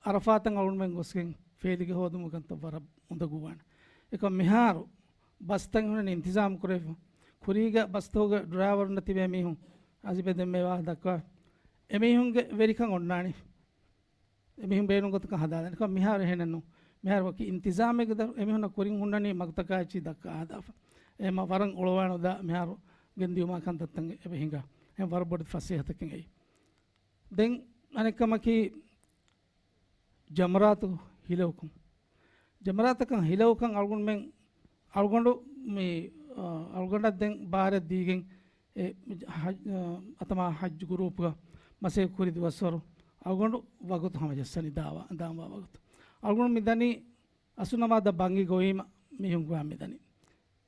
އަރަފާތަށް އަޅުގަނޑުމެން ގޮސްގެން ފޭލިގެ ހޯދުމުގަ ތަ ވަރަށް އުނދަގޫވާނެ. އެކަމް މިހާރު ބަސްތައް ހުންނަނީ އިންތިޒާމް ކުރެވިފަ. ކުރީގަ ބަސްތަކުގެ ޑްރައިވަރުންނަށް ތިބޭ މީހުން އަޒިބެ ދެންމެ ވާހަކަ ދައްކާ. އެމީހުންގެ ވެރިކަން އޮންނާނީ. އެމީހުން ބޭނުން ގޮތަކަށް ހަދާލަނީ. އެކަމް މިހާރު އެހެނެއްނު. މިހާރު ވަކި އިންތިޒާމެއްގެ ދަރު އެމީހުންނަށް ކުރިން ހުންނަނީ މަގުތަކާ އެއްޗިހި ދައްކާ ހަދާފަ. އެހެންމަ ވަރަށް އޮޅުވާނުދާ މިހާރު ގެންދިޔުމާ ކަންތައްތައް އެބަ ހިނގާ. އެހެން ވަރަށް ބޮޑު ފަސޭހަތަކެއް އެއީ. ދެން އަނެއް ކަމަކީ، ޖަމްރާތު ހިލައުކުން. ޖަމްރާތަކަށް ހިލައުކަން އަޅުގަނޑުމެން، އަޅުގަނޑު މި، އަ، އަޅުގަނޑަށް ދެން ބާރެއް ދީގެން އެ ހަ-، އަ، އަތަމާ ހައްޖު ގުރޫޕްގަ މަސައްކަތް ކުރި ދުވަސްވަރު އަޅުގަނޑު ވަގުތު ހަމަޖައްސަނީ ދާވާ، ދާންވާ ވަގުތު. އަޅުގަނޑު މި ދަނީ އަސުނަމާދަށް ބަންގި ގޮވީމަ މީހުން ގޮވާ މި ދަނީ.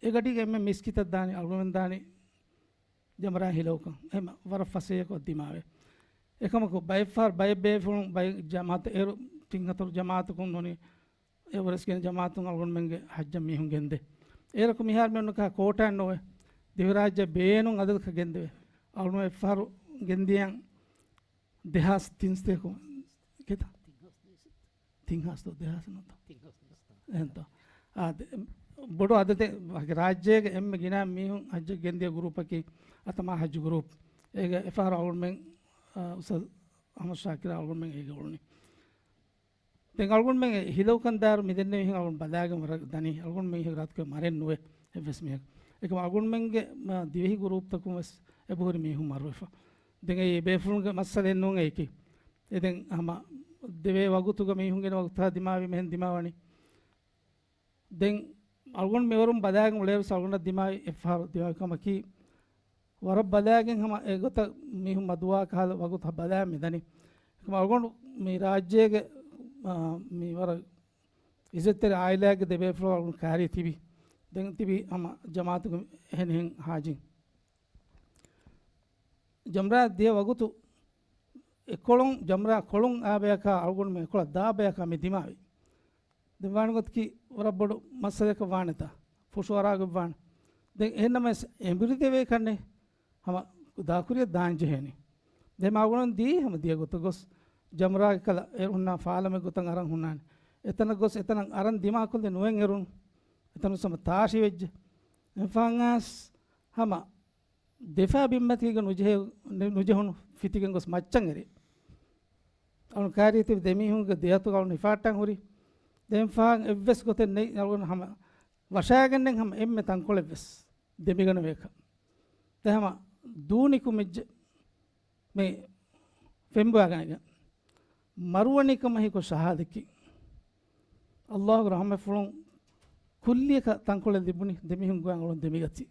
އެ ގަޑީގަ އެންމެ މިސްކިތަށް ދާނީ އަޅުގަނޑުމެން ދާނީ ޖަމްރާ ހިލައުކަން. އެހެން ވަރަށް ފަސޭހަކޮށް ދިމާވޭ. އެކަމަކު ބައެއްފަހަރު ބައެއް ބޭފުޅުން ބައެއް ޖަމާއަތު އޭރު ތިން ހަތަރު ޖަމާއަތަކުން ނޫނީ އެވަރަސް ގިނަ ޖަމާއަތުން އަޅުގަނޑުމެންގެ ހައްޖަށް މީހުން ގެންދޭ. އޭރަކު މިހާރު މި އޮންނަކާ ކޯޓާއެއް ނޯވޭ. ދިވެހިރާއްޖެ ބޭނުން އަދަދަކަށް ގެންދެވޭ. އަޅުގަނޑު އެއްފަހަރު ގެންދިޔަން ދެހާސް ތިންސަތޭކަ ކިތަ؟ ތިން ހާސް ދުވަސް. ތިން ހާސް ދުވަސް ދެހާސް ނޫންތޯ؟ ތިން ހާސް ދުވަސް. އެހެންތޯ؟ އާ، ދެ-، ބޮޑު އަދަދެއް ރާއްޖޭގެ އެންމެ ގިނަ މީހުން ހައްޖަށް ގެންދިޔަ ގުރޫޕަކީ އަތަމާ ހައްޖު ގުރޫޕް. އޭގެ އެފަހަރު އަޅުގަނޑުމެން، އާ، އުސްތާޛު އަޙްމަދު ޝާކިރާ އަޅުގަނޑުމެން އޭގެ އުޅުނީ. ދެން އަޅުގަނޑުމެން ހިލައުކަން ދާއިރު މިދެންނެވިހެން އަޅުގަނޑު ބަލާގެން ވަރަށް ދަނީ. އަޅުގަނޑުމެން އެ ރާއްތުގެ މަރެއް ނުވޭ އެއްވެސް މީހަކު. އެކަމަ އަޅުގަނޑުމެންގެ، މާ، ދިވެހި ގުރޫޕްތަކުން ވެސް އެބަހުރި މީހުން މަރުވެފަ. ދެން އެއީ ބޭފުޅުންގެ މައްސަލައެއް ނޫން އެއީކީ. އެ ދެން ހަމަ ދެވޭ ވަގުތުގަ މީހުން ގެނެވި ވަގުތާ ދިމާވީމަ އެހެން ދިމާވަނީ. ދެން އަޅުގަނޑު މިވަރުން ބަލާގެން އުޅޭވެސް އަޅުގަނޑަށް ދިމާވި އެއްފަހަރު ދިމާވި ކަމަކީ، ވަރަށް ބަލާގެން ހަމަ އެގޮތަށް މީހުން މަދުވާ ކަހަލަ ވަގުތު ބަލާ މިދަނީ. އެކަމަ އަޅުގަނޑު މި ރާއްޖޭގެ، އާ، މި ވަރަށް އިއްޒަތްތެރި އާއިލާގެ ދެބޭފުޅުން އަޅުގަނޑު ކާރި ތިބި. ދެން ތިބި ހަމަ ޖަމާއަތުގެ އެހެނިހެން ހާޖިން. ޖަމްރާ ދިޔަ ވަގުތު އެކޮޅުން، ޖަމްރާ ކޮޅުން އާ ބަޔަކާ އަޅުގަނޑުމެން އެކޮޅަށް ދާ ބަޔަކާ މި ދިމާވި. ދެން ވާނެ ގޮތަކީ ވަރަށް ބޮޑު މައްސަލައަކަށް ވާނެތާ، ފުށު އަރާގޮތް ވާނެ. ދެން އެހެންނަމަވެސް އެނބުރި ދެވޭ ކަންނޭ ހަމަ ދާކުރިއަށް ދާން ޖެހޭނީ. ދެން މާ އަޅުގަނޑު ދީ ހަމަ ދިޔަ ގޮތަށް ގޮސް ޖަމްރާގެ ކަލަ އޭރު ހުންނާ ފާލަމެއް ގޮތަށް އަރަން ހުންނާނެ. އެތަނަށް ގޮސް އެތަނަށް އަރަން ދިމާކޮށްލެއް ނުވެން އެރުނު. އެތަނުސް ހަމަ ތާށި ވެއްޖެ. އެފާން އައިސް ހަމަ ދެފާ ބިންމަތީގަ ނުޖެހޭ، ނު-، ނުޖެހުނު ފިތިގެން ގޮސް މައްޗަށް އެރި. އަޅުން ކާރީ ތިބި ދެމީހުންގެ ދެއަތުގަ އަޅުން ހިފާއްޓަން ހުރި. ދެން ފާން އެއްވެސް ގޮތެއް ނެތް އަޅުން ހަމަ ވަށާގެންނެއް ހަމަ އެންމެ ތަންކޮޅެއްވެސް ދެމިގަނެވޭކަށް. ދެ ހަމަ ދޫނިކު މިއްޖެ މި ފެންބޮއާގަނެގެން. މަރުވަނީ ކަމަށް ހީކޮށް ޝަހާދަތްކި. އައްލާހުގެ ރަޙްމަތްފުޅުން ކުއްލިއަކަށް ތަންކޮޅެއް ލިބުނީ ދެމީހުން ގޮވަން އަޅުން ދެމިގަތީ.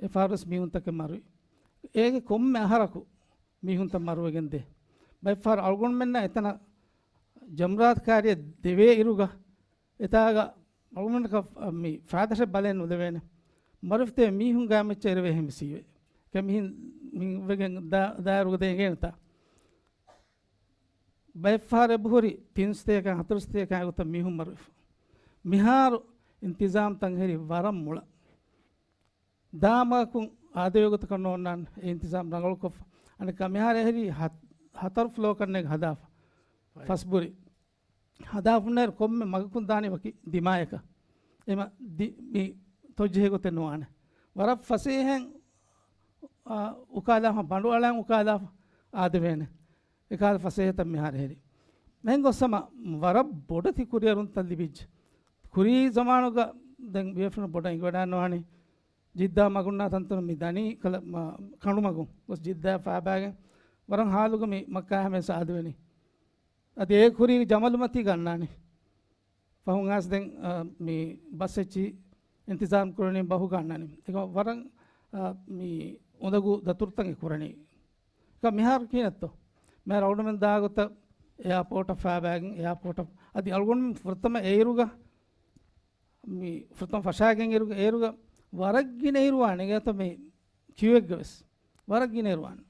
އެފާރުވެސް މީހުންތަކެއް މަރުވި. އޭގެ ކޮންމެ އަހަރަކު މީހުންތައް މަރުވެގެން ދޭ. ބައެއްފަހަރު އަޅުގަނޑުމެންނަށް އެތަނަށް ޖަމްރާތު ކާރިއަށް ދެވޭ އިރުގަ އެތާގަ އަޅުގަނޑަކަށް މި ފައިދަށެއް ބަލައެއް ނުލެވޭނެ. މަރުވެފަ ތިބޭ މީހުން ގާމެއްޗަށް އެރިވޭ ހެން ވެސް ހީވޭ. އެކަމަކު މިހިން މި ވެގެން ދާ-، ދާއިރުގަ ދެން އެނގޭނެތާ. ބައެއްފަހަރު އެބަހުރި ތިން ސަތޭކަ، ހަތަރު ސަތޭކަ އެގޮތަށް މީހުން މަރުވެފަ. މިހާރު އިންތިޒާމްތައް ހެރި ވަރަށް މޮޅަށް. ދާމަގަކުން އާދެވޭ ގޮތަކަށް ނޯންނާން އެ އިންތިޒާމް ރަނގަޅުކޮށްފަ. އަނެއްކާ މިހާރު އެހެރީ ހަ-، ހަތަރު ފްލޯކަންނޭގެ ހަދާފަ. ފަސްބުރި. ހަދާފަ ހުންނައިރު ކޮންމެ މަގަކުން ދާނީ ވަކި ދިމާޔަކަށް. އެމަ ދި-، މި ތޮއްޖެހޭ ގޮތެއް ނުވާނެ. ވަރަށް ފަސޭހައިން، އާ، އުކާލާފަ، ބަނޑު އަޅާން އުކާލާފަ އާދެވޭނެ. އެކަހަލަ ފަސޭހަތައް މިހާރު ހެރި. މެހެން ގޮއްސަމަ ވަރަށް ބޮޑެތި ކުރިއެރުންތައް ލިބިއްޖެ. ކުރީ ޒަމާނުގަ ދެން ބޭފުޅުން ބޮޑަށް އެނގިވަޑާން ނުވާނީ. ޖިއްދާ މަގުންނާ ތަންތަނުން މި ދަނީ ކަލަ-، މަ-، ކަނޑުމަގުން ގޮސް ޖިއްދާ ފާބާގެން ވަރަށް ހާލުގަ މި މައްކާ ހަމަޔަސް އާދެވެނީ. އަދި އޭ ކުރީ ޖަމަލު މަތީގަ އަންނާނީ. ފަހުން އައިސް ދެން، އާ، މި ބަސް އެއްޗި އިންތިޒާމް ކުރަނީ ބަހުގަ އަންނާނީ. އެކަމަ ވަރަށް، އާ، މި އުނދަގޫ ދަތުރުތައް އެ ކުރަނީ. އެކަމަ މިހާރު ކިހިނެއްތޯ؟ މިހާރު އަޅުގަނޑުމެން ދާ ގޮތަށް އެއާޕޯޓަށް ފާބާގެން އެއާޕޯޓަށް އަދި އަޅުގަނޑުމެން ފުރަތަމަ އޭރުގަ މި ފުރަތަމަ ފަށާގެން އޭރު-، އޭރުގަ ވަރަށް ގިނަ އޭރު ވާނެ އެގޭތަ މި ކިޔުއެއްގަ ވެސް. ވަރަށް ގިނަ އޭރު ވާނެ.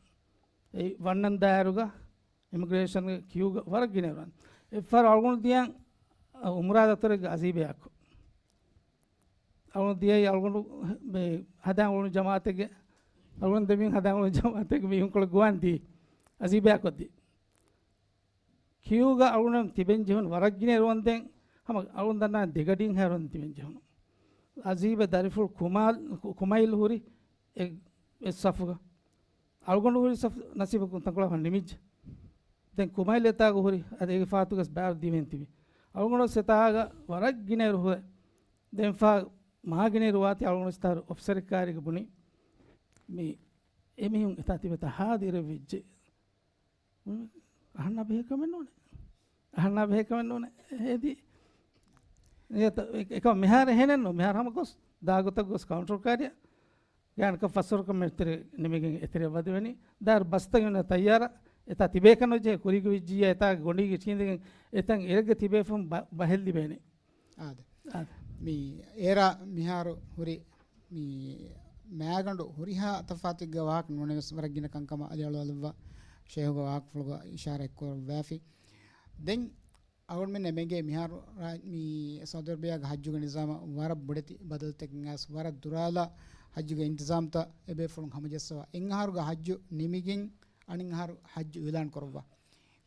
އެ ވަންނަން ދާއިރުގަ އިމިގްރޭޝަންގެ ކިޔޫގަ ވަރަށް ގިނަ އޭރު ވާނެ. އެއްފަހަރު އަޅުގަނޑު ދިޔަން އުމްރާ ދަތުރެއްގަ އަޒީބެއް އާކު. އަޅުގަނޑު ދިޔައީ އަޅުގަނޑު މި ހަދާން އުޅުނު ޖަމާއަތެއްގެ، އަޅުގަނޑު ދެމީހުން ހަދާން އުޅުނު ޖަމާއަތެއްގެ މީހުންކޮޅެއް ގޮވާން ދީ އަޒީބެއާ ކޮށްދީ. ކިޔޫގަ އަޅުގަނޑު ތިބެން ޖެހުނު ވަރަށް ގިނަ އިރު ވަންދެން ހަމަ އަޅުގަނޑު ދަންނަވާ ދެގަޑިން ހައިރު ވަންދެން ތިބެން ޖެހުނު. އަޒީބެ ދަރިފުޅު ކުމާލް، ކު-، ކުމައިލް ހުރި އެ، އެއް ސަފުގަ. އަޅުގަނޑު ހުރި ސަފު ނަސީބަކުން ތަންކޮޅެއް ނިމިއްޖެ. ދެން ކުމައިލް އެތާގަ ހުރި އަދި އޭގެ ފާތުގަސް ބާރު ދިވެހިން ތިބި. އަޅުގަނޑު ސެތާގަ ވަރަށް ގިނަ އިރު ހުރެ. ދެން ފާ މާ ގިނަ އިރު ވާތީ އަޅުގަނޑު ސްތާރު އޮފިސަރެއް ކާރީގަ ބުނި. މި އެމީހުން އެތާ ތިބެތާ ހާދަ އިރެއް ވެއްޖެ. އަހަންނާ ބެހޭ ކަމެއް ނޫނޭ. އަހަންނާ ބެހޭ ކަމެއް ނޫނޭ. އެދި. އެކަމަ މިހާރު އެހެނެއް ނޫން. މިހާރު ހަމަ ގޮސް، ދާ ގޮތަށް ގޮސް ކައުންޓަރު ކާރިއަށް ގާންކަ ފަސްވަރުކަމެއް ތެރެ ނިމިގެން އެތެރެ ވަދެވެނީ. ދާރު ބަސްތައް ތައްޔާރަށް އެތާ ތިބޭކަން ނުޖެހޭ ކުރީގެ ވިއްޖިއްޔާ އެތާ ގޮނޑީގެ ޗީނދެގެން އެތަން އެރެއްގަ ތިބޭފުން ބަ-، ބަހެއް ލިބޭނެ. އާދެ. އާދެ. މި އޭރާ މިހާރު ހުރި މި މާގަނޑު ހުރިހާ ތަފާތެއްގެ ވާހަކަ ނޫނެވެސް ވަރަށް ގިނަ ކަންކަމަށް އަލިއަޅުވާލައްވާ ޝޭހުގެ ވާހަކަފުޅުގަ އިޝާރާތް ކުރައްވާފި. ދެން އަޅުގަނޑުމެންނަށް އެނގޭ މިހާރު ރާ-، މި ސައުދީ އަރަބިޔާގެ ޙައްޖުގެ ނިޒާމަށް ވަރަށް ބޮޑެތި ބަދަލުތަކެއް އައިސް، ވަރަށް ދުރާލާ ޙައްޖުގެ އިންތިޒާމްތައް އެބޭފުޅުން ހަމަޖައްސަވާ. އެއްއަހަރުގެ ޙައްޖު ނިމިގެން އަނެއްއަހަރު ޙައްޖު އިޢުލާން ކުރައްވާ.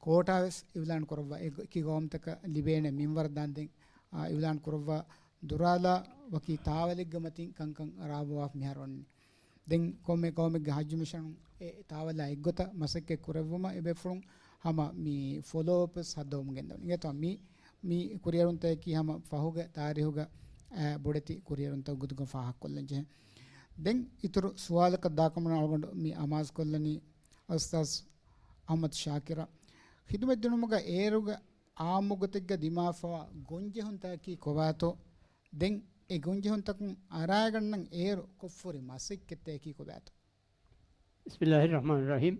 ކޯޓާ ވެސް އިޢުލާން ކުރައްވާ. އެ ގޮ-، އެކި ގައުމުތަކަށް ލިބޭނެ މިންވަރަށް ދާންދެން، އާ، އިޢުލާން ކުރައްވާ. ދުރާލާ ވަކި ތާވަލެއްގެ މަތިން ކަންކަން ރާވާފަ މިހާރު އޮންނަނީ. ދެން ކޮންމެ ގައުމެއްގެ ޙައްޖު މިޝަނުން އެ ތާވަލާ އެއްގޮތަށް މަސައްކަތް ކުރެއްވުމަށް އެބޭފުޅުން ހަމަ މި ފޮލޯއަޕް ވެސް ހައްދަވަމުން ގެންދަވަނީ. އިނގޭތޯ މި، މި ކުރިއެރުންތަކަކީ ހަމަ ފަހުގެ ތާރީހުގަ، އާ، ބޮޑެތި ކުރިއެރުންތައް ގޮތުގަ ފާހަގަކޮށްލަން ޖެހޭ. ދެން އިތުރު ސުވާލަކަށް ދާކަމުން އަޅުގަނޑު މި އަމާޒުކޮށްލަނީ އުސްތާޛް އަޙްމަދު ޝާކިރަށް. ޚިދުމަތް ދިނުމުގަ އޭރުގެ އާއްމު ގޮތެއްގަ ދިމާވާ ގޮންޖެހުންތަކަކީ ކޮބާތޯ؟ ދެން އެ ގޮންޖެހުންތަކުން އަރާގަންނަން އޭރު ކޮށްފަހުރި މަސައްކަތްތަކަކީ ކޮބާތޯ؟ بسم الله الرحمن الرحيم.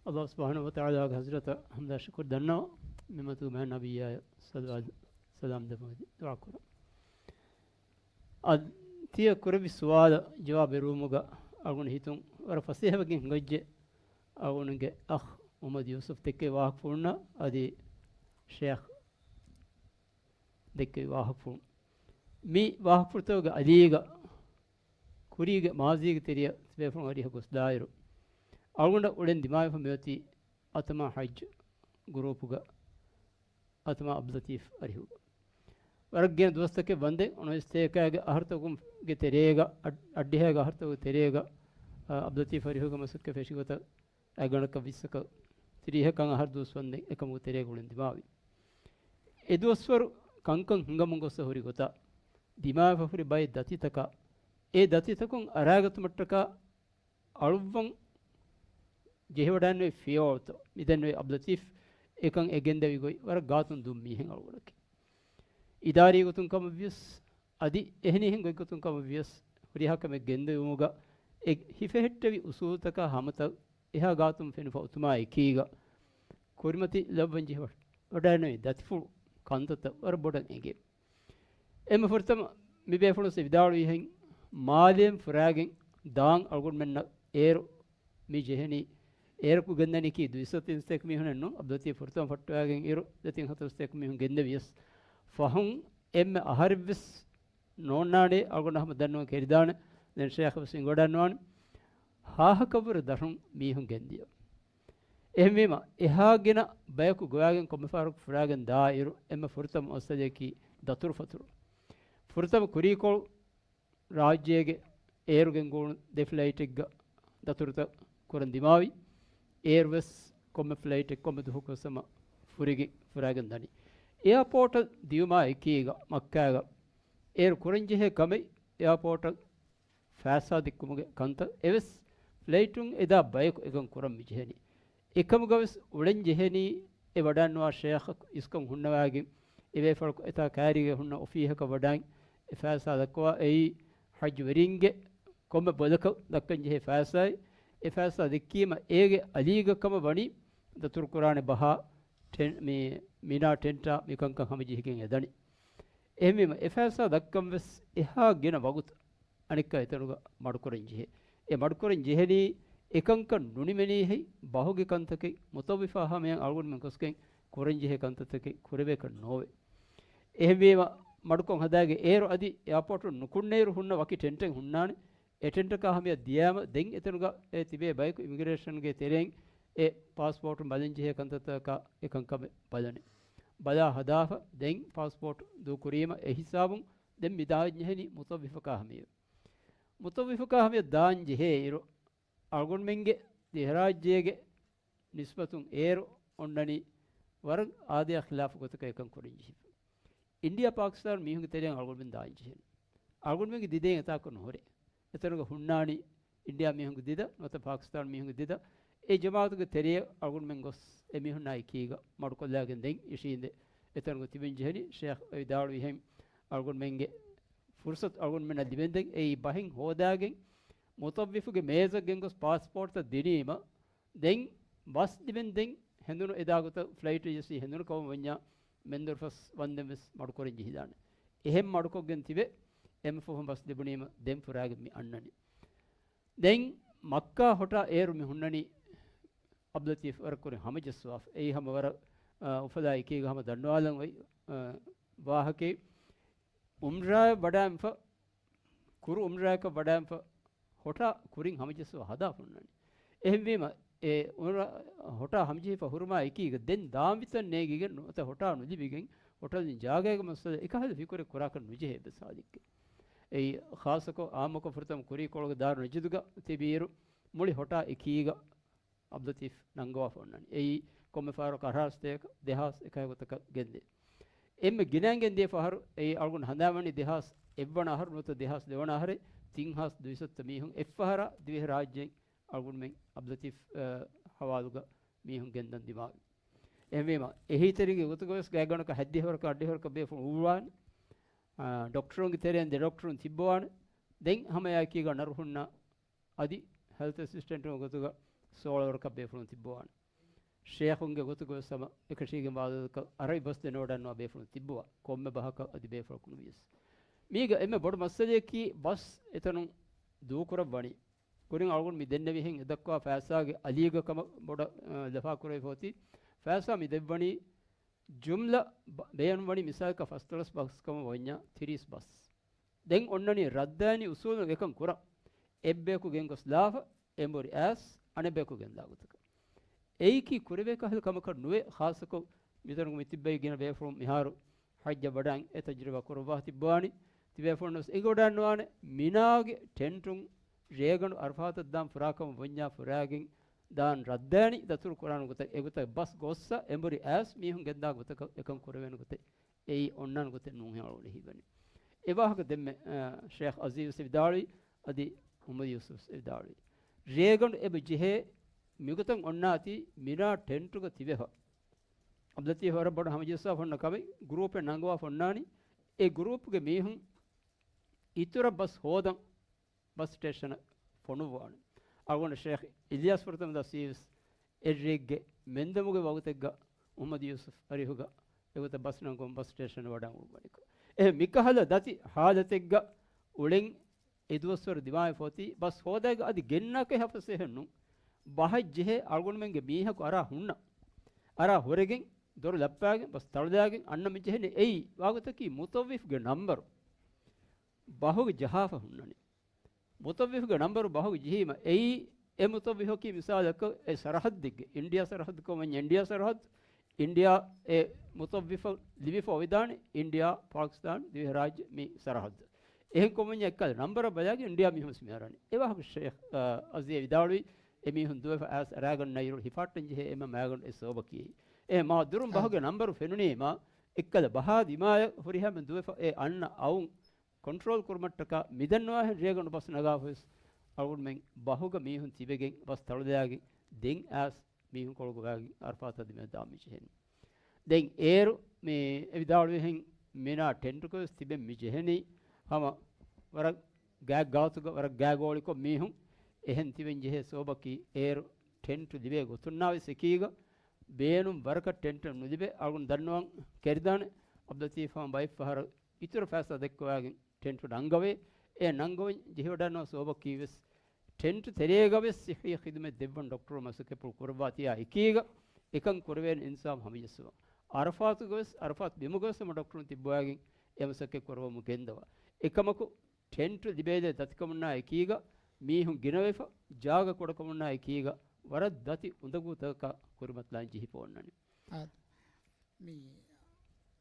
ﷲ ސުބްޙާނަހޫ ވަތަޢާލާގެ ޙަޟްރަތަށް ޙަމްދާ ޝުކުރު ދަންނަވަން، މި މަތިން މާތް ނަބިއްޔާ ޞަލަވާތު ސަލާމް ދެއްވުމަށް ދުޢާ ކުރަން. އަދި ތިޔަ ކުރެއްވި ސުވާލަށް ޖަވާބު ދެއްވުމުގަ އަޅުގަނޑު ހިތުން ވަރަށް ފަސޭހަވެގެން ހިނގައްޖެ. އަޅުގަނޑުގެ އަޚް މުޙައްމަދު ޔޫސުފް ދެއްކެވި ވާހަކަފުޅުންނާ އަދި ޝޭޚް ދެއްކެވި ވާހަކަފުޅުން. މި ވާހަކަފުޅުތަކުގެ އަލީގަ ކުރީގެ މާޒީގެ ތެރެއަށް ތިބޭފުޅުން އަރިހަށް ގޮސްދާއިރު، އަޅުގަނޑަށް އުޅެން ދިމާވެފަ މިއޮތީ އަތަމާ ޙައްޖު ގްރޫޕުގަ އަތަމާ ޢަބްދުލަތީފް އަރިހުގަ. ވަރަށް ގިނަ ދުވަސްތަކެއް ވަންދެން އުނައިސްތޭކައިގެ އަހަރުތަކުގެ ތެރޭގަ، އަށް-، އަށްޑިހައިގެ އަހަރުތަކުގެ ތެރޭގަ، އާ، ޢަބްދުލަތީފް އަރިހުގެ މަސައްކަތް ފެށި ގޮތަށް އަށްގަނޑަކަށް ވިއްސަކަށް ތިރީހަކަށް އަހަރު ދުވަސް ވަންދެން އެކަމުގެ ތެރޭގަ އުޅެން ދިމާވި. އެ ދުވަސްވަރު ކަންކަން ހިނގަމުން ގޮސް ހުރި ގޮތަށް ދިމާވެފަ ހުރި ބައެއް ދަތިތަކާ، އެ ދަތިތަކުން އަރާގަތުމަށްޓަކާ އަޅުއްވަން ޖެހިވަޑައިގެންނެވި ފިޔަވަޅުތައް މިދެންނެވި ޢަބްދުލަތީފް އެކަން އެ ގެންދެވި ގޮތް ވަރަށް ގާތުން ދުށް މީހެއް އަޅުގަނޑަކީ. އިދާރީ ގޮތުން ކަމަށްވިޔަސް، އަދި އެހެނިހެން ގޮތްގޮތުން ކަމަށްވިޔަސް، ހުރިހާ ކަމެއް ގެންދެވުމުގަ އެ ހިފެހެއްޓެވި އުސޫލުތަކާ ހަމަތައް އެހާ ގާތުން ފެނިފަ އޮތުމާ އެކީގަ، ކުރިމަތި ލައްވަން ޖެހި ވަޑައިގެންނެވި ދަތިފުޅު ކަންތައްތައް ވަރަށް ބޮޑަށް އެނގޭ. އެންމެ ފުރަތަމަ މި ބޭފުޅުން ވިދާޅުވިހެން، މާލޭން ފުރާގެން ދާން އަޅުގަނޑުމެންނަށް އޭރު މި ޖެހެނީ، އޭރަކު ގެންދަނީކީ ދުއިސައްތަ ތިންސަތޭކަ މީހުނެއް ނޫން، ޢަބްދުލަތީފް ފުރަތަމަ ފައްޓަވައިގެން އިރު، ދެތިން ހަތަރުސަތޭކަ މީހުން ގެންދެވިޔަސް، ފަހުން އެންމެ އަހަރެއްވެސް ނޯންނާނޭ އަޅުގަނޑަށް ހަމަ ދަންނަވަން ކެރިދާނެ. ދެން ޝޭޚް ވެސް އިނގޮޑަންވާނެ. ހާހަކަށްވުރެ ދަށުން މީހުން ގެންދިޔަ. އެހެންވީމަ، އެހާ ގިނަ ބަޔަކު ގޮވާގެން ކޮންމެ ފަހަރަކު ފުރާގެން ދާއިރު، އެންމެ ފުރަތަމަ މައްސަލަޔަކީ ދަތުރުފަތުރު. ފުރަތަމަ ކުރީކޮޅު ރާއްޖޭގެ އޭރު ގެންގުޅުނު ދެ ފްލައިޓެއްގަ ދަތުރުތައް ކުރަން ދިމާވި. އޭރު ވެސް ކޮންމެ ފްލައިޓެއް ކޮންމެ ދުވަހަކުވެސް ހަމަ ފުރިގެން ފުރާގެން ދަނީ. އެއާޕޯޓަށް ދިޔުމާ އެކީގަ މައްކާގަ އޭރު ކުރަންޖެހޭ ކަމެއް އެއާޕޯޓަށް ފައިސާ ދެއްކުމުގެ ކަންތައް އެވެސް ފްލައިޓުން އެދާ ބަޔަކު އެކަން ކުރަން މި ޖެހެނީ. އެކަމުގަވެސް އުޅެން ޖެހެނީ އެ ވަޑައިންނަވާ ޝޭޚަކު އިސްކަން ހުންނަވާގެން، އެ ބޭފުޅަކު އެތާ ކައިރީގަ ހުންނަ އޮފީހަކަށް ވަޑައިން އެ ފައިސާ ދައްކަވާ، އެއީ ޙައްޖުވެރިންގެ ކޮންމެ ބޮލަކަށް ދައްކަން ޖެހޭ ފައިސާއެއް. އެ ފައިސާ ދެއްކީމަ އޭގެ އަލީގަ ކަމަށް ވަނީ ދަތުރުކުރާނެ ބަހާ ޓެން-، މި މިނާ ޓެންޓާ މިކަންކަން ހަމަޖެހިގެން އެދަނީ. އެހެންވީމަ، އެ ފައިސާ ދައްކަން ވެސް އެހާ ގިނަ ވަގުތު އަނެއްކާ އެތަނުގަ މަޑުކުރަން ޖެހޭ. އެ މަޑުކުރަން ޖެހެނީ އެކަންކަން ނުނިމެނީހެއް ބަހުގެ ކަންތަކެއް މުތައްވިފާ ހަމަޔަށް އަޅުގަނޑުމެން ގޮސްގެން ކުރަންޖެހޭ ކަންތައްތަކެއް ކުރެވޭކަށް ނޯވޭ. އެހެންވީމަ، މަޑުކޮށް ހަދާގެ އޭރު އަދި އެއާޕޯޓުން ނުކުންނައިރު ހުންނަ ވަކި ޓެންޓެއް ހުންނާނެ. އެ ޓެންޓަކާ ހަމަޔަށް ދިޔާމަ، ދެން އެތަނުގަ އެ ތިބޭ ބަޔަކު އިމިގްރޭޝަންގެ ތެރެއިން އެ ޕާސްޕޯޓު ބަލަންޖެހޭ ކަންތައްތަކާ އެކަންކަމެއް ބަލަނީ. ބަލާ ހަދާފަ، ދެން ޕާސްޕޯޓު ދޫކުރީމަ، އެ ހިސާބުން ދެން މި ދާންޖެހެނީ މުތައްވިފަކާ ހަމަޔަށް. މުތައްވިފަކާ ހަމަޔަށް ދާންޖެހޭ އިރު، އަޅުގަނޑުމެންގެ ދިވެހިރާއްޖޭގެ ނިސްބަތުން އޭރު އޮންނަނީ ވަރަށް އާދަޔާ ޚިލާފު ގޮތަކަށް އެކަން ކުރަން ޖެހިފަ. އިންޑިއާ ޕާކިސްތާން މީހުންގެ ތެރެއިން އަޅުގަނޑުމެން ދާން ޖެހޭނެ. އަޅުގަނޑުމެންގެ ދިދައިން އެތާކު ނުހުރޭ. އެތަނުގަ ހުންނާނީ އިންޑިއާ މީހުންގެ ދިދަ، ނުވަތަ ޕާކިސްތާން މީހުންގެ ދިދަ. އެ ޖަމާއަތުގެ ތެރެއަށް އަޅުގަނޑުމެން ގޮސް އެ މީހުންނާ އެކީގަ މަޑުކޮށްލާގެން ދެން އިށީނދެ އެތަނުގަ ތިބެން ޖެހެނީ. ޝޭޚް ވިދާޅުވިހެން އަޅުގަނޑުމެންގެ ފުރުސަތު އަޅުގަނޑުމެންނަށް ލިބެންދެން އެއީ ބަހެއް ހޯދާގެން މުތައްވިފުގެ މޭޒަށް ގެންގޮސް ޕާސްޕޯޓްތައް ދިނީމަ، ދެން ބަސް ލިބެންދެން ހެނދުނު އެދާގޮތަށް ފްލައިޓް އެޖެންސީ ހެނދުނު ކަމަށް ވަންޏާ މެންދުރުފަސް ވަންދެން ވެސް މަޑުކުރަން ޖެހިދާނެ. އެހެން މަޑުކޮށްގެން ތިބެ އެމް ފޯހުން ބަސް ލިބުނީމަ ދެން ފުރާގެން މި އަންނަނީ. ދެން މައްކާ ހޮޓާ އޭރު މި ހުންނަނީ އަބްދުލްލަތީފް ވަރަށް ކުރިން ހަމަޖައްސަވާފަ. އެއީ ހަމަ ވަރަށް، އާ، އުފަލާ އެކީގަ ހަމަ ދަންނަވާލަން އޮތް، އާ، ވާހަކައެއް. އުމްރާއަށް ވަޑާންފަ، ކުރު އުމްރާއަކަށް ވަޑާންފަ، ހޮޓާ ކުރިން ހަމަޖެއްސުވާ ހަދާފަ ހުންނަނީ. އެހެންވީމަ، އެ އުމްރާ ހޮޓާ ހަމަޖެހިފަ ހުރުމާ އެކީގަ ދެން ދާންވިތަން ނޭނގިގެން ނުވަތަ ހޮޓާ ނުލިބިގެން ހޮޓަލް ޖާގައިގެ މައްސަލަ އެކަހަލަ ފިކުރެއް ކުރާކަށް ނުޖެހޭ އެއްވެސް ހާލެއްގެ. އެއީ ޚާއްޞަކޮށް އާއްމުކޮށް ފުރަތަމަ ކުރީކޮޅުގެ ދާރު ނަޖިދުގަ ތިބިއިރު މުޅި ހޮޓާ އެކީގަ އަބްދުލްލަތީފް ނަންގަވާފަ އޮންނަނީ. އެއީ ކޮންމެ ފަހަރަކަށް އަށާރަ ސަތޭކަ ދެހާސް އެކަހަ ގޮތަކަށް ގެންދޭ. އެންމެ ގިނައިން ގެންދިޔަ ފަހަރު އެއީ އަޅުގަނޑު ހަނދާންވަނީ ދެހާސް އެއްވަނަ އަހަރު ނުވަތަ ދެހާސް ދެވަނަ އަހަރެއް ތިން ހާސް ދުއިސައްތަ މީހުން އެއްފަހަރާ ދިވެހިރާއްޖެއިން އަޅުގަނޑުމެން އަބްދުލްލަތީފް، އަ، ހަވާލުގަ މީހުން ގެންދަން ދިމާވި. އެހެންވީމަ، އެހީތެރިންގެ ގޮތުގަވެސް ގާތްގަނޑަކަށް ހަތްދިހަވަރަކަށް އަށްޑިހަވަރަކަށް ބޭފުޅުން އުޅުއްވާނެ. އާ، ޑޮކްޓަރުންގެ ތެރެއިން ދެ ޑޮކްޓަރުން ތިއްބަވާނެ. ދެން ހަމައެއާއެކީގަ ނަރުހުންނާ އަދި ހެލްތް އެސިސްޓެންޓުންގެ ގޮތުގަ ސޯޅަވަރަކަށް ބޭފުޅުން ތިއްބަވާނެ. ޝޭޚުންގެ ގޮތުގަވެސް ހަމަ އެކަށީގެންވާ އަދަދަކަށް އަރަބި ބަސް ދެނެވަޑަންނަވާ ބޭފުޅުން ތިއްބަވާ. ކޮންމެ ބަހަކަށް އަދި ބޭފުޅަކު ނުވިޔަސް. މީގަ އެންމެ ބޮޑު މައްސަލަޔަކީ ބަސް އެތަނުން ދޫކުރައްވަނީ. ކުރިން އަޅުގަނޑު މި ދެންނެވިހެން އެދައްކާ ފައިސާގެ އަލީގަ ކަމަށް ބޮޑަށް، އަ، ލަފާކުރެވިފަ އޮތީ. ފައިސާ މި ދެއްވަނީ ޖުމްލަ ބަ-، ބޭނުންވަނީ މިސާލަކަށް ފަސްދޮޅަސް ބަސް ކަމަށް ވަންޏާ ތިރީސް ބަސް. ދެން އޮންނަނީ ރައްދާނީ އުސޫލުން އެކަން ކުރަން. އެއްބަޔަކު ގެންގޮސް ލާފަ، އެނބުރި އައިސް، އަނެއްބަޔަކު ގެންދާ ގޮތަކަށް. އެއީކީ ކުރެވޭ ކަހަލަ ކަމަކަށް ނުވޭ، ޚާއްޞަކޮށް މިތަނުގަ މި ތިއްބައި ގިނަ ބޭފުޅުން މިހާރު ޙައްޖަށް ވަޑައިން އެ ތަޖުރިބާ ކުރައްވާ ތިއްބަވާނީ. ތިބޭފުޅުން ވެސް އެނގިވަޑައިންނަވާނެ، މިނާގެ ޓެންޓުން ރޭގަނޑު އަރަފާތަށް ދާން ފުރާކަމަށް ވަންޏާ ފުރާގެން ދާން ރައްދާނީ ދަތުރު ކުރާނެ ގޮތަށް، އެގޮތަށް ބަސް ގޮއްސަ އެނބުރި އައިސް މީހުން ގެންދާ ގޮތަކަށް އެކަން ކުރެވޭނެ ގޮތެއް އެއީ އޮންނާނެ ގޮތެއް ނޫންހޭ އަޅުގަނޑަށް ހީވަނީ. އެ ވާހަކަ ދެންމެ، އަ، ޝޭޚް އަޒީޒް ވެސް ވިދާޅުވި، އަދި މުޙައްމަދު ޔޫސުފް ވެސް ވިދާޅުވި. ރޭގަނޑު އެބަ ޖެހޭ މިގޮތަށް އޮންނާތީ މިނާ ޓެންޓުގަ ތިބެފަ. އަބްދުލްލަތީފް ވަރަށް ބޮޑަށް ހަމަޖެއްސާފަ އޮންނަ ކަމެއް ގްރޫޕެއް ނަންގަވާފަ އޮންނާނީ. އެ ގްރޫޕްގެ މީހުން އިތުރަށް ބަސް ހޯދަން ބަސް ސްޓޭޝަނަށް ފޮނުއްވާނެ. އަޅުގަނޑު ޝޭޚް އިލްޔާސް ފުރަތަމަ ދަސްވީވެސް އެއްރެއެއްގެ މެންދަމުގެ ވަގުތެއްގަ މުޙައްމަދު ޔޫސުފް އަރިހުގަ އެގޮތަށް ބަސް ނަންގަވަން ބަސް ސްޓޭޝަނަށް ވަޑައި އުޅުއްވަނިކޮށް. އެހެން މިކަހަލަ ދަތި ޙާލަތެއްގަ އުޅެން އެ ދުވަސްވަރު ދިމާވެފަ އޮތީ ބަސް ހޯދާގެ އަދި ގެންނާކަށް ހަފަސޭހެއް ނޫން. ބަހަށް ޖެހޭ އަޅުގަނޑުމެންގެ މީހަކު އަރާ ހުންނަ. އަރާ ހުރެގެން ދޮރު ލައްޕާގެން ބަސް ތަޅުލާގެން އަންނަ މި ޖެހެނީ އެއީ ވާގޮތަކީ މުތައްވިފްގެ ނަންބަރު. ބަހުގެ ޖަހާފަ ހުންނަނީ. މުތައްވިފްގެ ނަންބަރު ބަހުގެ ޖެހީމަ އެއީ އެ މުތައްވިފަކީ މިސާލަކަށް އެ ސަރަހައްދެއްގެ، އިންޑިއާ ސަރަހައްދު ކަމަށް ވަންޏާ އިންޑިއާ ސަރަހައްދު، އިންޑިއާ އެ މުތައްވިފަށް ލިބިފަ އޮވެދާނެ، އިންޑިއާ، ޕާކިސްތާން، ދިވެހިރާއްޖެ މި ސަރަހައްދު. އެހެން ކަމަށް ވަންޏާ އެއްކަލަ ނަންބަރަށް ބަލާގެން އިންޑިއާ މީހުން ވެސް މި އަރަނީ. އެ ވާހަކަ ޝޭޚް، އަ، އަޒީޒް ވިދާޅުވީ، އެ މީހުން ދުވެފަ އައިސް އަރާގަންނައިރު ހިފާއްޓަން ޖެހޭ އެންމެ މައިގަނޑު އެ ސަބަބަކީ. އެ މާ ދުރުން ބަހުގެ ނަންބަރު ފެނުނީމަ، އެއްކަލަ ބަހާ ދިމާޔަށް ހުރިހާމެ ދުވެފަ އެ އަންނަ އައުން ކޮންޓްރޯލް ކުރުމަށްޓަކާ މިދަންނަވާހެން ރޭގަނޑު ބަސް ނަގާފަވެސް އަޅުގަނޑުމެން ބަހުގަ މީހުން ތިބެގެން ބަސް ތަޅުލާގެން ދެން އައިސް މީހުންކޮޅުގަ ވާގެން އަރަފާތަށް ދިމާ ދާން މި ޖެހެނީ. ދެން އޭރު މި އެ ވިދާޅުވިހެން މިނާ ޓެންޓުގަވެސް ތިބެން މި ޖެހެނީ ހަމަ ވަރަށް ގާތްގާތުގަ ވަރަށް ގާގޯޅިކޮށް މީހުން އެހެން ތިބެން ޖެހޭ ސަބަބަކީ އޭރު ޓެންޓު ލިބޭ ގޮތުންނާވެސް އެކީގަ ބޭނުން ވަރަކަށް ޓެންޓެއް ނުލިބޭ. އަޅުގަނޑު ދަންނަވަން ކެރިދާނެ އަބްދުލްލަތީފް ހަމަ ބައެއްފަހަރަށް އިތުރަށް ފައިސާ ދެއްކަވާގެން ޓެންޓު ނަންގަވޭ. އެ ނަންގަވަން ޖެހިވަޑަންނަވާ ސަބަބަކީވެސް ޓެންޓު ތެރޭގަވެސް ޞިއްޙީ ޚިދުމަތް ދެއްވަން ޑޮކްޓަރު މަސައްކަތްޕުޅު ކުރައްވާތީއާ އެކީގަ އެކަން ކުރެވޭނެ އިންސާފް ހަމަޖެއްސުމަށް. އަރަފާތުގަވެސް، އަރަފާތު ބިމުގަވެސް އެމަ ޑޮކްޓަރުން ތިއްބަވައިގެން އެ މަސައްކަތް ކުރަވަމުން ގެންދަވާ. އެކަމަކު، ޓެންޓު ލިބޭދޭ ދަތިކަމުންނާ އެކީގަ، މީހުން ގިނަވެފަ، ޖާގަ ކުޑަކަމުންނާ އެކީގަ، ވަރަށް ދަތި އުނދަގޫތަކަކާ ކުރިމަތިލާން ޖެހިފަ އޮންނަނީ. އާ، މި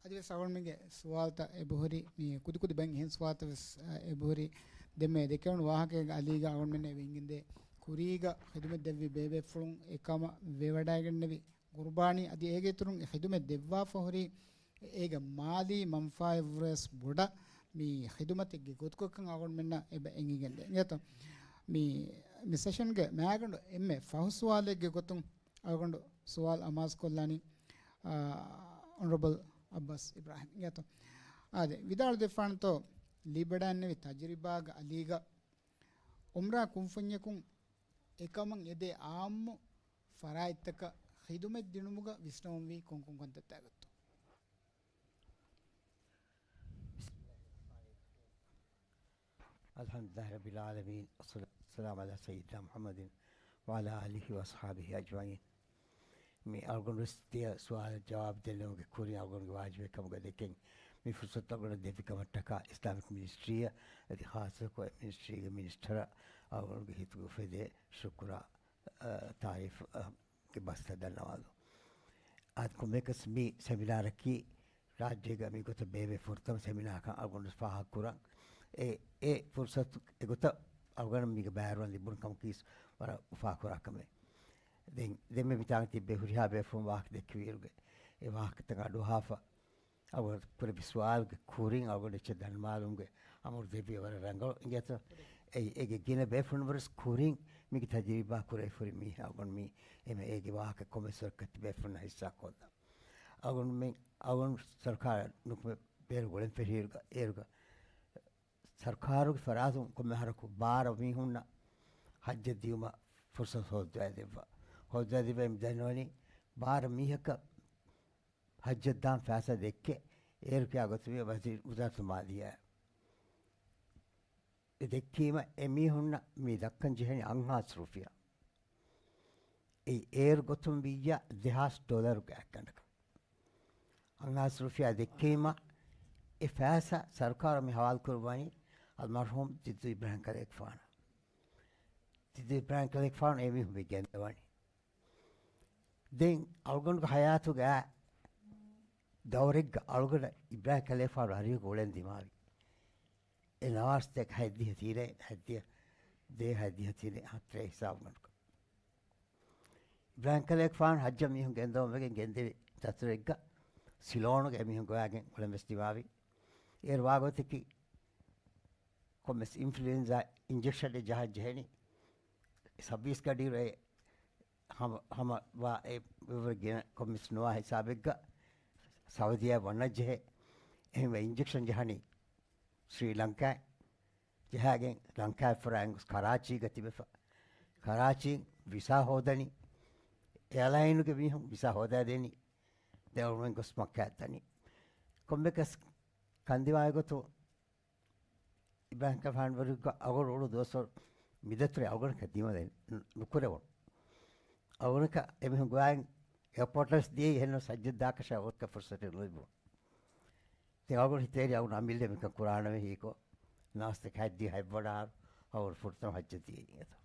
އަދިވެސް އަޅުގަނޑުމެންގެ ސުވާލުތައް އެބަހުރި، މި ކުދިކުދި ބައިން އެހެން ސުވާލުތައް ވެސް، އަ، އެބަހުރި. ދެންމެ ދެކެވުނު ވާހަކައިގެ އަލީގަ އަޅުގަނޑުމެން އެ ވިންގިންދޭ ކުރީގަ ޚިދުމަތް ދެއްވި ބޭބޭފުޅުން އެކަމަށް ވެވަޑައިގެންނެވި ގުރުބާނީ އަދި އޭގެ އިތުރުން އެ ޚިދުމަތް ދެއްވާފަ ހުރި އޭގެ މާލީ މަންފާއެއްވުރެސް ބޮޑަށް މި ޚިދުމަތެއްގެ ގޮތުގަކަން އަޅުގަނޑުމެންނަށް އެބަ އެނގިގެންދޭ. އިނގޭތޯ؟ މި، މި ސެޝަންގެ މައިގަނޑު އެންމެ ފަހު ސުވާލެއްގެ ގޮތުން އަޅުގަނޑު ސުވާލު އަމާޒުކޮށްލާނީ، އާ، އޮނަރަބަލް އައްބާސް އިބްރާހިމް. އިނގޭތޯ؟ އާދެ، ވިދާޅުދެއްވާނެތޯ، ލިބިވަޑައިގެންނެވި ތަޖުރިބާގެ އަލީގަ އުމްރާ ކުންފުންޏަކުން އެކަމަށް އެދޭ އާއްމު ފަރާތްތަކަށް ޚިދުމަތް ދިނުމުގަ ވިސްނަވަންވީ ކޮންކޮން ކަންތައްތަކެއްތޯ؟ الحمد لله رب العالمين، والصلاة والسلام على سيدنا محمد وعلى آله وأصحابه أجمعين. މި އަޅުގަނޑު ވެސް ތިޔަ ސުވާލަށް ޖަވާބު ދެންނެވުމުގެ ކުރިން އަޅުގަނޑުގެ ވާޖިބެއް ކަމުގަ ދެކެން، މި ފުރުސަތު އަޅުގަނޑަށް ދެއްވި ކަމަށްޓަކާ އިސްލާމިކް މިނިސްޓްރީއަށް އަދި ޚާއްޞަކޮށް އެ މިނިސްޓްރީގެ މިނިސްޓަރަށް އަޅުގަނޑުގެ ހިތުގެ އުފެދޭ ޝުކުރާ، އަ، ތާރީފް، އަ، ގެ ބަސްތައް ދަންނަވާލުން. އާދެ، ކޮންމެއަކަސް މި ސެމިނާރަކީ ރާއްޖޭގަ މިގޮތަށް ބޭއްވި ފުރަތަމަ ސެމިނާކަން އަޅުގަނޑު ފާހަގަކުރަން. އެ، އެ ފުރުސަތު އެގޮތަށް އަޅުގަނޑު މީގަ ބައިވެރިވާން ލިބުނު ކަމަކީ ވަރަށް އުފާކުރާ ކަމެއް. ދެން، ދެންމެ މިތާނގަ ތިއްބެވި ހުރިހާ ބޭފުޅުން ވާހަކަ ދެއްކެވިއިރުގެ، އެ ވާހަކަތައް އަޑުއަހާފަ، އަޅުގަނޑު ކުރެއްވި ސުވާލުގެ ކުރިން އަޅުގަނޑު އެއްޗެއް ދަންނަވާލުމުގެ އަމުރު ދެއްވީ ވަރަށް ރަނގަޅު. އިނގޭތޯ؟ އެ، އޭގެ ގިނަ ބޭފުޅުންވެސް ކުރިން މީގެ ތަޖުރިބާ ކުރެވިފަ ހުރި މީހެއް އަޅުގަނޑު މީ އެމެ އޭގެ ވާހަކަ ކޮންމެސް ވަރަކަށް ތިބޭފުޅުންނާ ހިއްސާ ކޮށްލަން. އަޅުގަނޑު މި، އަޅުގަނޑު ސަރުކާރަށް ނުކުމެ ބޭރު ގުޅެން ފެށިއިރުގަ، އޭރުގަ ސަރުކާރުގެ ފަރާތުން ކޮންމެ އަހަރަކު ބާރަ މީހުންނަށް ހައްޖަށް ދިޔުމަށް ފުރުސަތު ހޯއްދަވައިދެއްވާ. ހޯއްދަވައިދެއްވާ މި ދަންނަވަނީ ބާރަ މީހަކަށް ހައްޖަށް ދާން ފައިސާ ދެއްކޭ، އޭރު ކިޔާ ގޮތުން ވިޔަ ވަޒީރު ވުޒާރަތުލް މާލިއްޔާ. އެ ދެއްކީމަ އެ މީހުންނަށް މި ދައްކަން ޖެހެނީ އަށް ހާސް ރުފިޔާ. އެއީ އޭރު ގޮތުން ވިއްޔާ ދެހާސް ޑޮލަރުގެ އަތްގަނޑަކަށް. އަށް ހާސް ރުފިޔާ ދެއްކީމަ އެ ފައިސާ ސަރުކާރު މި ހަވާލު ކުރައްވަނީ އަލްމަރްޙޫމް ޖިއްދު އިބްރާހިމް ކަލޭގެފާނަށް. ޖިއްދު އިބްރާހިމް ކަލޭގެފާނު އެ މީހުން މި ގެންދަވަނީ. ދެން އަޅުގަނޑުގެ ހަޔާތުގެ ދައުރެއްގަ އަޅުގަނޑަށް އިބްރާހިމް ކަލޭގެފާނު އަރިހުގަ އުޅެން ދިމާވި. އެ ނަވާސްތައް ހަތްދިހަ ތީރޭ، ހަތްދިހަ ދޭ، ހަތްދިހަ ތީރޭ، ހަތަރެއް ހިސާބުގަނޑުކޮށް. އިބްރާހިމް ކަލޭގެފާނު ހައްޖަށް މީހުން ގެންދަވަމުން ވެގެން ގެންދެވި ދަތުރެއްގަ ސިލޯނުގެ އެމީހުން ގޮވާގެން އުޅެން ވެސް ދިމާވި. އޭރު ވާގޮތަކީ ކޮންމެސް އިންފްލުއެންޒާ އިންޖެކްޝަނެއް ޖަހަން ޖެހެނީ. ސައްބީސް ގަޑިއިރު އެ ހަމަ، ހަމަ ވާ އެ ވެވަރު ގިނަ ކޮންމެސް ނުވާ ހިސާބެއްގަ ސައުދީއަށް ވަންނަން ޖެހޭ. އެހެންވެ އިންޖެކްޝަން ޖަހަނީ ސްރީލަންކާއިން. ޖަހާގެން ލަންކާއަށް ފަރާތް ގޮސް ކަރާޗީގަ ތިބެފަ. ކަރާޗީން ވިސާ ހޯދަނީ. އެއާލައިނުގެ މީހުން ވިސާ ހޯދާދޭނީ. ދެން އަޅުގަނޑު ގޮސް މައްކާއަށް ދަނީ. ކޮންމެކަސް ކަންދިމާވި ގޮތުން އިބްރާހިމް ކަލޭގެފާނު ވަރުގަ އަޅުގަނޑު އުޅު ދުވަސްވަރު މިދަތުރެ އަޅުގަނޑަކަށް ދިމަލެއް ނު-، ނުކުރެވުނު. އަޅުގަނޑަކަށް އެމީހުން ގޮވާއިން އެއަރޕޯޓަށް ދިޔައީ އެހެންނަމަ ހައްޖަށް ދާކަށަ އަޅުގަނޑަކަށް ފުރުސަތެއް ނުލިބުނު. ދެން އަޅުގަނޑު ހިތޭރި އަޅުގަނޑު އަމިއްލަ މިކަން ކުރާނަމޭ ހީކޮށް، ނަވާސްތަކެއް ހަތްދިހަ ހަތްވަނަ އަހަރު އަޅުގަނޑު ފުރަތަމަ ހައްޖަށް ދިޔައީ އެތަ.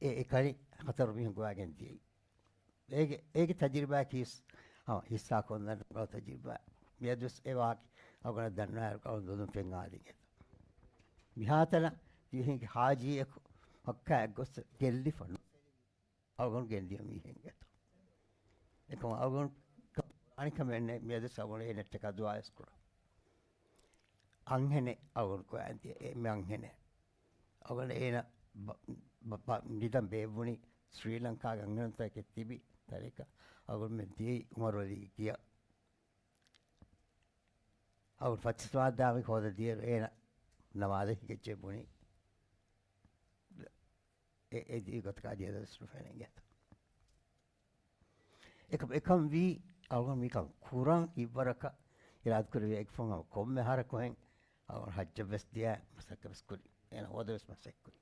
އެ، އެކަނި ހަތަރު މީހުން ގޮވާގެން ދިޔައީ. އޭގެ، އޭގެ ތަޖުރިބާއަކީ ހިސް-، ހަމަ ހިއްސާ ކޮށްލަން ރަނގަޅު ތަޖުރިބާ. މިއަދުވެސް އެ ވާހަކަ އަޅުގަނޑަށް ދަންނަވާއިރު އަޅުގަނޑު ދޮލުން ފެން އާދިން އެތަ. މިހާތަނަށް ދިވެހިންގެ ހާޖީއަކު މައްކާއަށް ގޮސް ގެއްލިފަ ނު-، އަޅުގަނޑު ގެންދިޔަ މީހެއް އެތަ. އެކަމަށް އަޅުގަނޑު ކަމަށް ކުރާނެ ކަމެއް ނެތް، މިއަދުވެސް އަޅުގަނޑު އޭނައަށްޓަކާ ދުޢާވެސް ކުރަން. އަންހެނެއް އަޅުގަނޑު ކޮއި އަންތި އެންމެ އަންހެނެއް. އަޅުގަނޑު އޭނަ ބަ-، ބަ-، ބަ-، ނިދަން ބޭއްވުނީ ސްރީލަންކާގެ އަންހެނުންތަކެއް ތިބި ތަނެއްގަ. އަޅުގަނޑުމެން ދިޔައީ އުމަރު އަލީ ގެޔަށް. އަޅުގަނޑު ފަތިސް ވާހަކަ ދާން ހޯދަ ދިޔައިރު އޭނަ ނަމާދަށް ހިނގައްޖެ ބުނީ. އެ، އެ ދިވެހި ގޮތަކަށް އަދި އަދަސް ނުފެނެން އެތަ. އެކަ-، އެކަން ވީ، އަޅުގަނޑު މިކަން ކުރަން ހިތްވަރަކަށް އިރާދަކުރެއްވި އެކަމަށް ކޮންމެ އަހަރަކު ހެން އަޅުގަނޑު ހައްޖަށް ވެސް ދިޔަ މަސައްކަތް ވެސް ކުރި. އޭނަ ހޯދަ ވެސް މަސައްކަތް ކުރި.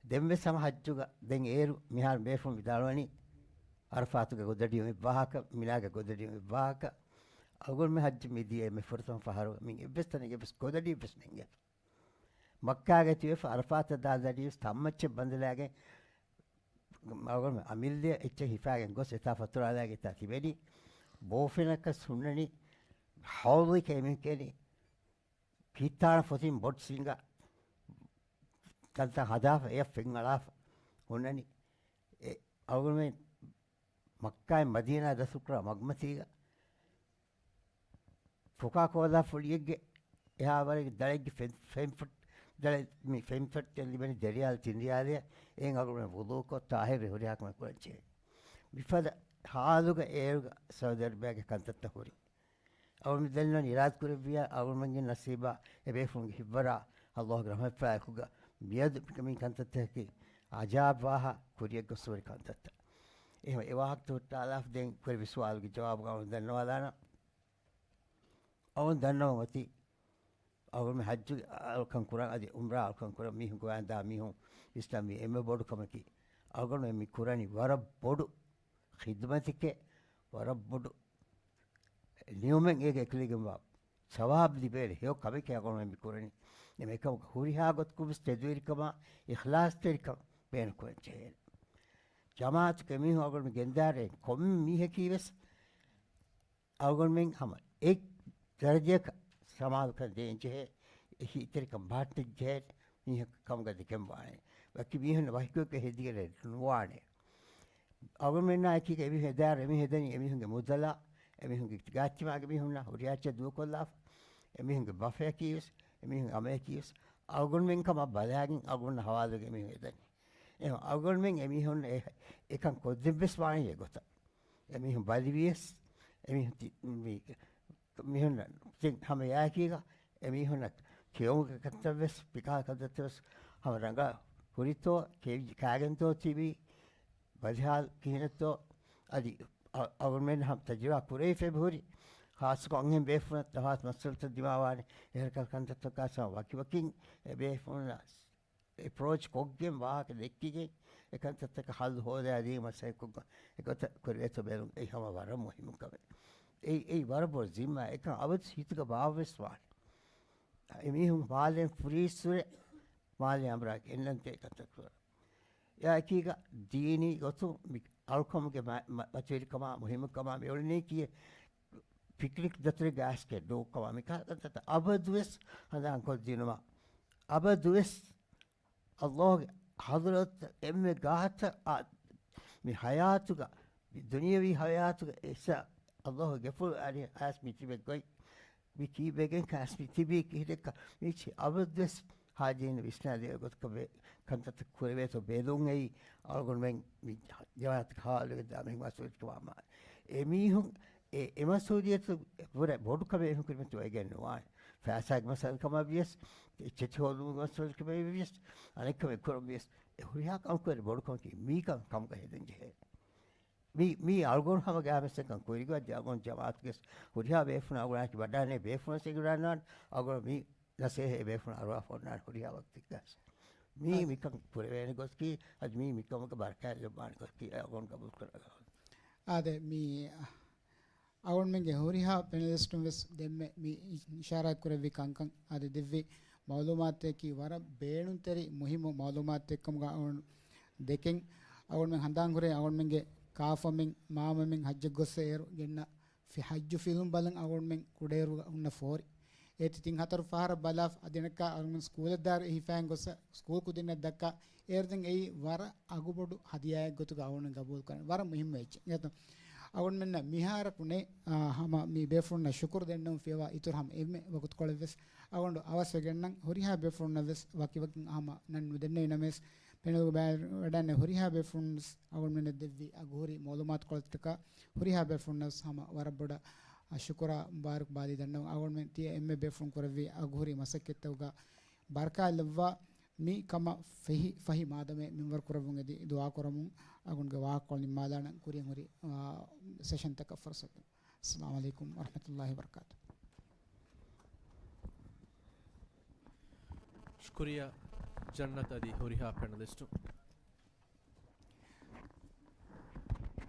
ދެން ވެސް ހަމަ ހައްޖުގަ ދެން އޭރު މިހާރު ބޭފުޅުން ވިދާޅުވަނީ އަރަފާތުގެ ގޮދަޑިޔުމެއް ވާހަކަ، މިނާގެ ގޮދަޑިޔުމެއް ވާހަކަ، އަޅުގަނޑުމެން ހައްޖު މިދިޔަ އެންމެ ފުރަތަމަ ފަހަރު މި އެއްވެސް ތަނެއްގެ ވެސް ގޮދަޑިއެއް ވެސް ނެނގޭ. މައްކާގަ ތިބެފަ އަރަފާތަށް ދާ ދަޑިވެސް ތައްމައްޗެއް ބަނދެލާގެން، އަމިއްލަ އެއްޗެއް ހިފާގެން ގޮސް އެތާ ފަތުރާލާގެ އެތާ ތިބެނީ. ބޯފެނަކަސް ހުންނަނީ ހައުލީ ކޭމިން ކޭނީ. ކީއްތާނަ ފޮތިން ބޮޑް ސިނގާ ތަންތަން ހަދާފަ އެޔަށް ފެން އަޅާފަ ހުންނަނީ. އެ އަޅުގަނޑުމެން މައްކާއިން މަދީނާ ދަތުރުކުރާ މަގުމަތީގަ ފުކާ ކޯލާ ފުޅިއެއްގެ އެހާ ވަރެއްގެ ދަޅެއްގެ ފެން، ފެންފަ-، ދަޅެ-، މި ފެންފައްޓެއް ލިބެނީ ދެ ރިޔާލް ތިން ރިޔާލެއް. އެއިން އަޅުގަނޑުމެން ވުޟޫކޮށް ޠާހިރު ހުރިހާ ކަމެއް ކުރަން ޖެހޭ. މިފަދަ ހާލުގަ އޭރުގަ ސައުދި އަރަބިއާގެ ކަންތައްތައް ހުރި. އަޅުގަނޑު ދެންނަ އިރާދަ ކުރެއްވިޔާ އަޅުގަނޑުމެންގެ ނަސީބާ އެބޭފުޅުންގެ ހިތްވަރާ އައްލާހުގެ ރަޙްމަތްފުޅާ އެކުގަ މިއަދު މި ކަންތައްތަކަކީ އަޖާބް ވާހަ ކުރިއަށް ގޮސްފަ ހުރި ކަންތައްތައް. އެހެން އެ ވާހަކަތައް ހުއްޓާލާފަ ދެން ކުރެއްވި ސުވާލުގެ ޖަވާބުގަ އަޅުގަނޑު ދަންނަވާލާނަން. އަޅުގަނޑު ދަންނަވަން އޮތީ އަޅުގަނޑުމެން ހައްޖު އަޅުކަން ކުރަން އަދި އުމްރާ އަޅުކަން ކުރަން މީހުން ގޮވާންދާ މީހުން ވިސްނަންވީ އެންމެ ބޮޑު ކަމަކީ، އަޅުގަނޑުމެން މި ކުރަނީ ވަރަށް ބޮޑު ޚިދުމަތެކޭ، ވަރަށް ބޮޑު ނިޢުމަތް އޭގެ އެކުލެވިގެންވާ ސަވާބު ލިބޭނެ ހެޔޮ ކަމެކޭ އަޅުގަނޑުމެން މި ކުރަނީ. އެކަމަކު ހުރިހާ ގޮތަކުން ވެސް ތެދުވެރިކަމާ އިޚްލާޞްތެރިކަން ބޭނުން ކުރަން ޖެހޭނެ. ޖަމާޢަތުގެ މީހުން އަޅުގަނޑުމެން ގެންދާރޭ ކޮންމެ މީހަކީ ވެސް އަޅުގަނޑުމެން ހަމަ އެއް ދަރަޖައަކަށް ސަމާލުކަން ދޭން ޖެހޭ، އެހީތެރިކަން ބަހައްޓަން ޖެހޭ މީހަކު ކަމުގަ ދެކެން ވާނެ. ވަކި މީހުންނަށް ވަކިކޮށްގެ ހެދިގެން ނުވާނެ. އަޅުގަނޑުމެންނާ އެކީގަ އެމީހުން ހެދާއިރު އެމީހުން ހެދަނީ އެމީހުންގެ މުދަލާ، އެމީހުންގެ ގާތްތިމާގެ މީހުންނާ ހުރިހާ އެއްޗެއް ދޫކޮށްލާފަ. އެމީހުންގެ ބަފަޔަކީ ވެސް، އެމީހުންގެ އަމަޔަކީ ވެސް، އަޅުގަނޑުމެން ކަމަށް ބަލާގެން އަޅުގަނޑު ހަވާލުވެގެން އެމީހުން ހެދަނީ. އެހެން އަޅުގަނޑުމެން އެމީހުން އެ، އެކަން ކޮށްދެން ވެސް ވާނީ އެގޮތަށް. އެމީހުން ބަލިވިޔަސް، އެމީހުން ތި-، މި-، މީހުންނަށް ތި ހަމަ އެއާއެކީގަ، އެމީހުންނަށް ކެއުމުގެ ކަންތައް ވެސް، ފިކާ ކަންތައްތައް ވެސް ހަމަ ރަނގަޅަށް ހުރިތޯ، ކެއި-، ކާގެންތޯ ތިބީ، ބަލިހާލު ކިހިނެއްތޯ، އަދި އަ-، އަޅުގަނޑުމެން ހަމަ ތަޖުރިބާ ކުރެވިފައި ހުރި، ޚާއްޞަކޮށް އަންހެން ބޭފުޅުންނަށް ތަފާތު މައްސަލަތައް ދިމާވާނެ، އެހެރަކަލް ކަންތައްތަކާ ސަމަ ވަކިވަކިން އެބޭފުޅުންނަށް އެޕްރޯޗް ކޮށްގެން ވާހަކަ ދެއްކިގެން އެކަންތައްތަކަށް ހައްލު ހޯދާދީ މަސައްކަތްކޮށްގެން އެގޮތަށް ކުރެވޭތޯ ބެލުން އެއީ ހަމަ ވަރަށް މުހިއްމު ކަމެއް. އެއީ، އެއީ ވަރަށް ބޮޑު ޒިންމާ އެކަން އަބަދު ހިތުގަ ބާއްވަވެސް ވާނެ. އެމީހުން މާލޭން ފުރިއްސުރެ މާލެ އަނބުރާ ގެންނަންތޭ ކަންތައް ކުރަން. އެއާއެކީގަ ދީނީ ގޮތުން މި އަޅުކަމުގެ މަ-، މަ-، މަތިވެރިކަމާ މުހިއްމުކަމާ މި އުޅެނީކީ ޕިކްނިކް ދަތުރެއްގަ އައިސްގެން ނޫންކަމާ މި ކަންތައްތައް އަބަދުވެސް ހަނދާންކޮށްދިނުމަށް އަބަދުވެސް އައްލާހުގެ ޙަޟްރަތަށް އެންމެ ގާތަށް އާ، މި ޙަޔާތުގަ، މި ދުނިޔަވީ ޙަޔާތުގަ އެއްސަ އައްލާހުގެ ގެފުޅު އަރި އައިސް މި ތިބެ ގޮތް، މި ކީއްވެގެން ކަސް މި ތިބީ ކިހިނެއްކަ، މީޗި އަބަދުވެސް ހާދައިން ވިސްނާލެވޭ ގޮތަކަށް ވެ-، ކަންތައްތައް ކުރެވޭތޯ ބެލުން އެއީ އަޅުގަނޑުމެން މި ޖަމާޢަތުގެ ހާލުގަ ދާ މި މަސްއޫލިއްޔަތު ވާމާ. އެމީހުން އެ، އެ މަސްއޫލިއްޔަތު ވުރެ ބޮޑު ކަމެއް އެމީހުން ކުރިމަތި ވެގެން ނުވާނެ. ފައިސާގެ މައްސަލަ ކަމަށް ވިޔަސް، އެއްޗެތި ހޯދުމުގެ މައްސަލަ ކަމަށް ވިޔަސް، އަނެއްކަމެއް ކުރަން ވިޔަސް، އެ ހުރިހާ ކަމަކު ވެރި ބޮޑު ކަމަކީ މީކަން ކަމުގަ ހެދެން ޖެހޭ. މީ، މީ އަޅުގަނޑު ހަމަ ގާމެސް އެކަން ކުރިގޮތް އަދި އަޅުގަނޑު ޖަމާޢަތުގެ ހުރިހާ ބޭފުޅުން އަޅުގަނޑާއެކީ ވަޑާނެ ބޭފުޅުން ސިގުރާން އަޅުގަނޑު މީ ނަސޭހަތް ބޭފުޅުން އަރުވާފަ އޮންނާނެ ހުރިހާ ވަގުތެއްގަސް. މީ އަދި މިކަން ކުރެވޭނެ ގޮތަކީ، އަދި މީ މިކަމުގެ ބަރަކާތް ލިބާނެ ގޮތަކީ އަޅުގަނޑު ގަބޫލު ކުރަން. އާދެ، މީ އަޅުގަނޑުމެންގެ ހުރިހާ ޕެނަލިސްޓުން ވެސް ދެންމެ މި އިޝާރާތް ކުރެއްވި ކަންކަން އަދި ދެއްވި މައުލޫމާތަކީ ވަރަށް ބޭނުންތެރި މުހިއްމު މައުލޫމާތެއްކަމުގަ އަޅުގަނޑު ދެކެން. އަޅުގަނޑުމެން ހަނދާން ކުރޭ އަޅުގަނޑުމެންގެ ކާފަމެން މާމަމެން ހައްޖަށް ގޮއްސަ އޭރު ގެންނަ ފި-، ހައްޖު ފިލްމް ބަލަން އަޅުގަނޑުމެން ކުޑައިރު ހުންނަ ފޯރި. އޭތި ތިން ހަތަރު ފަހަރަށް ބަލާފަ އަދި އަނެއްކާ އަޅުގަނޑު ސްކޫލަށް ދާއިރު އެ ހިފައިގެން ގޮއްސަ ސްކޫލް ކުދިންނަށް ދައްކާ އޭރު ދެން އެއީ ވަރަށް އަގުބޮޑު ހަދިޔާއެއް ގޮތުގަ އަޅުގަނޑު ގަބޫލު ކުރަން. ވަރަށް މުހިއްމު އެއްޗެއް. އެހެން އަޅުގަނޑުމެންނަށް މިހާރަކު ނެތް، އާ، ހަމަ މި ބޭފުޅުންނަށް ޝުކުރު ދެންނެވުން ފިޔަވާ އިތުރު ހަމަ އެންމެ ވަގުތުކޮޅެއް ވެސް އަޅުގަނޑު އަވަސްވެގެންނަން. ހުރިހާ ބޭފުޅުންނަށް ވެސް ވަކިވަކިން ހަމަ ނަން ނުދެންނެވި ނަމަވެސް، ޕެނަލުގެ ބައިވެރިވެވަޑައިގެންނެވި ހުރިހާ ބޭފުޅުން ވެސް އަޅުގަނޑުމެންނަށް ދެއްވި އަގުހުރި މައުލޫމާތުކޮޅުތަކަށް ހުރިހާ ބޭފުޅުންނަށް ވެސް ހަމަ ވަރަށް ބޮޑަށް، އަ، ޝުކުރާ މުބާރަކްބާދީ ދަންނަވަން. އަޅުގަނޑުމެން ތިޔަ އެންމެ ބޭފުޅުން ކުރެއްވި އަގުހުރި މަސައްކަތްތަކުގަ ބަރަކާތް ލައްވާ، މި ކަމަށް ފެހި، ފަހި މާދަމެއް މިންވަރު ކުރައްވުން އެދި ދުޢާ ކުރަމުން އަޅުގަނޑުގެ ވާހަކަކޮޅު ނިންމާލާނަން. ކުރިން ހުރި، އާ، ސެޝަންތަކަށް ފުރުސަތު. އައްސަލާމު ޢަލައިކުމް ވަރަޙްމަތުﷲި ވަބަރަކާތުހު. ޝުކުރިއްޔާ ޖަންނަތް އަދި ހުރިހާ ޕެނަލިސްޓުން.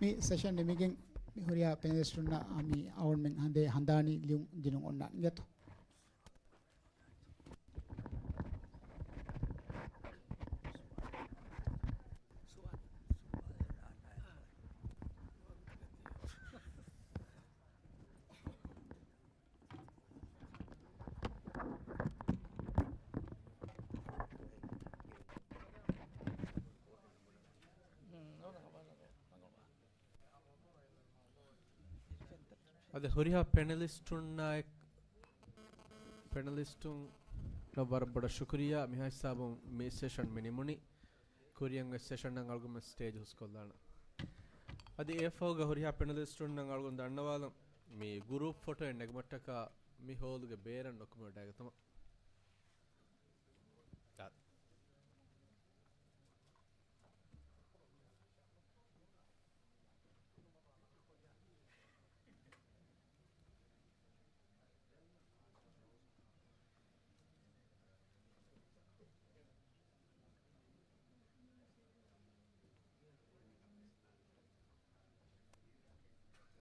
މި ސެޝަން ނިމިގެން މި ހުރިހާ ޕެނެލިސްޓުންނަށް މި އަޅުގަނޑުމެން ހަނދޭ ހަނދާނީ ލިޔުން ދިނުން އޮންނާނެ އިނގޭތޯ. އަދި ހުރިހާ ޕެނެލިސްޓުންނާއެކު، ޕެނެލިސްޓުންނަށް ވަރަށް ބޮޑަށް ޝުކުރިއްޔާ. މިހާ ހިސާބުން މި ސެޝަން މި ނިމުނީ. ކުރިއަށް އޮތް ސެޝަންއަށް އަޅުގަނޑުމެން ސްޓޭޖް ހުސްކޮށްލާނަން. އަދި އެއަށްފަހުގަ ހުރިހާ ޕެނެލިސްޓުންނަށް އަޅުގަނޑު ދަންނަވާލަން، މި ގުރޫޕް ފޮޓޯއެއް ނެގުމަށްޓަކާ މި ހޯލުގެ ބޭރަށް ނުކުމެވަޑައިގަތުމަށް.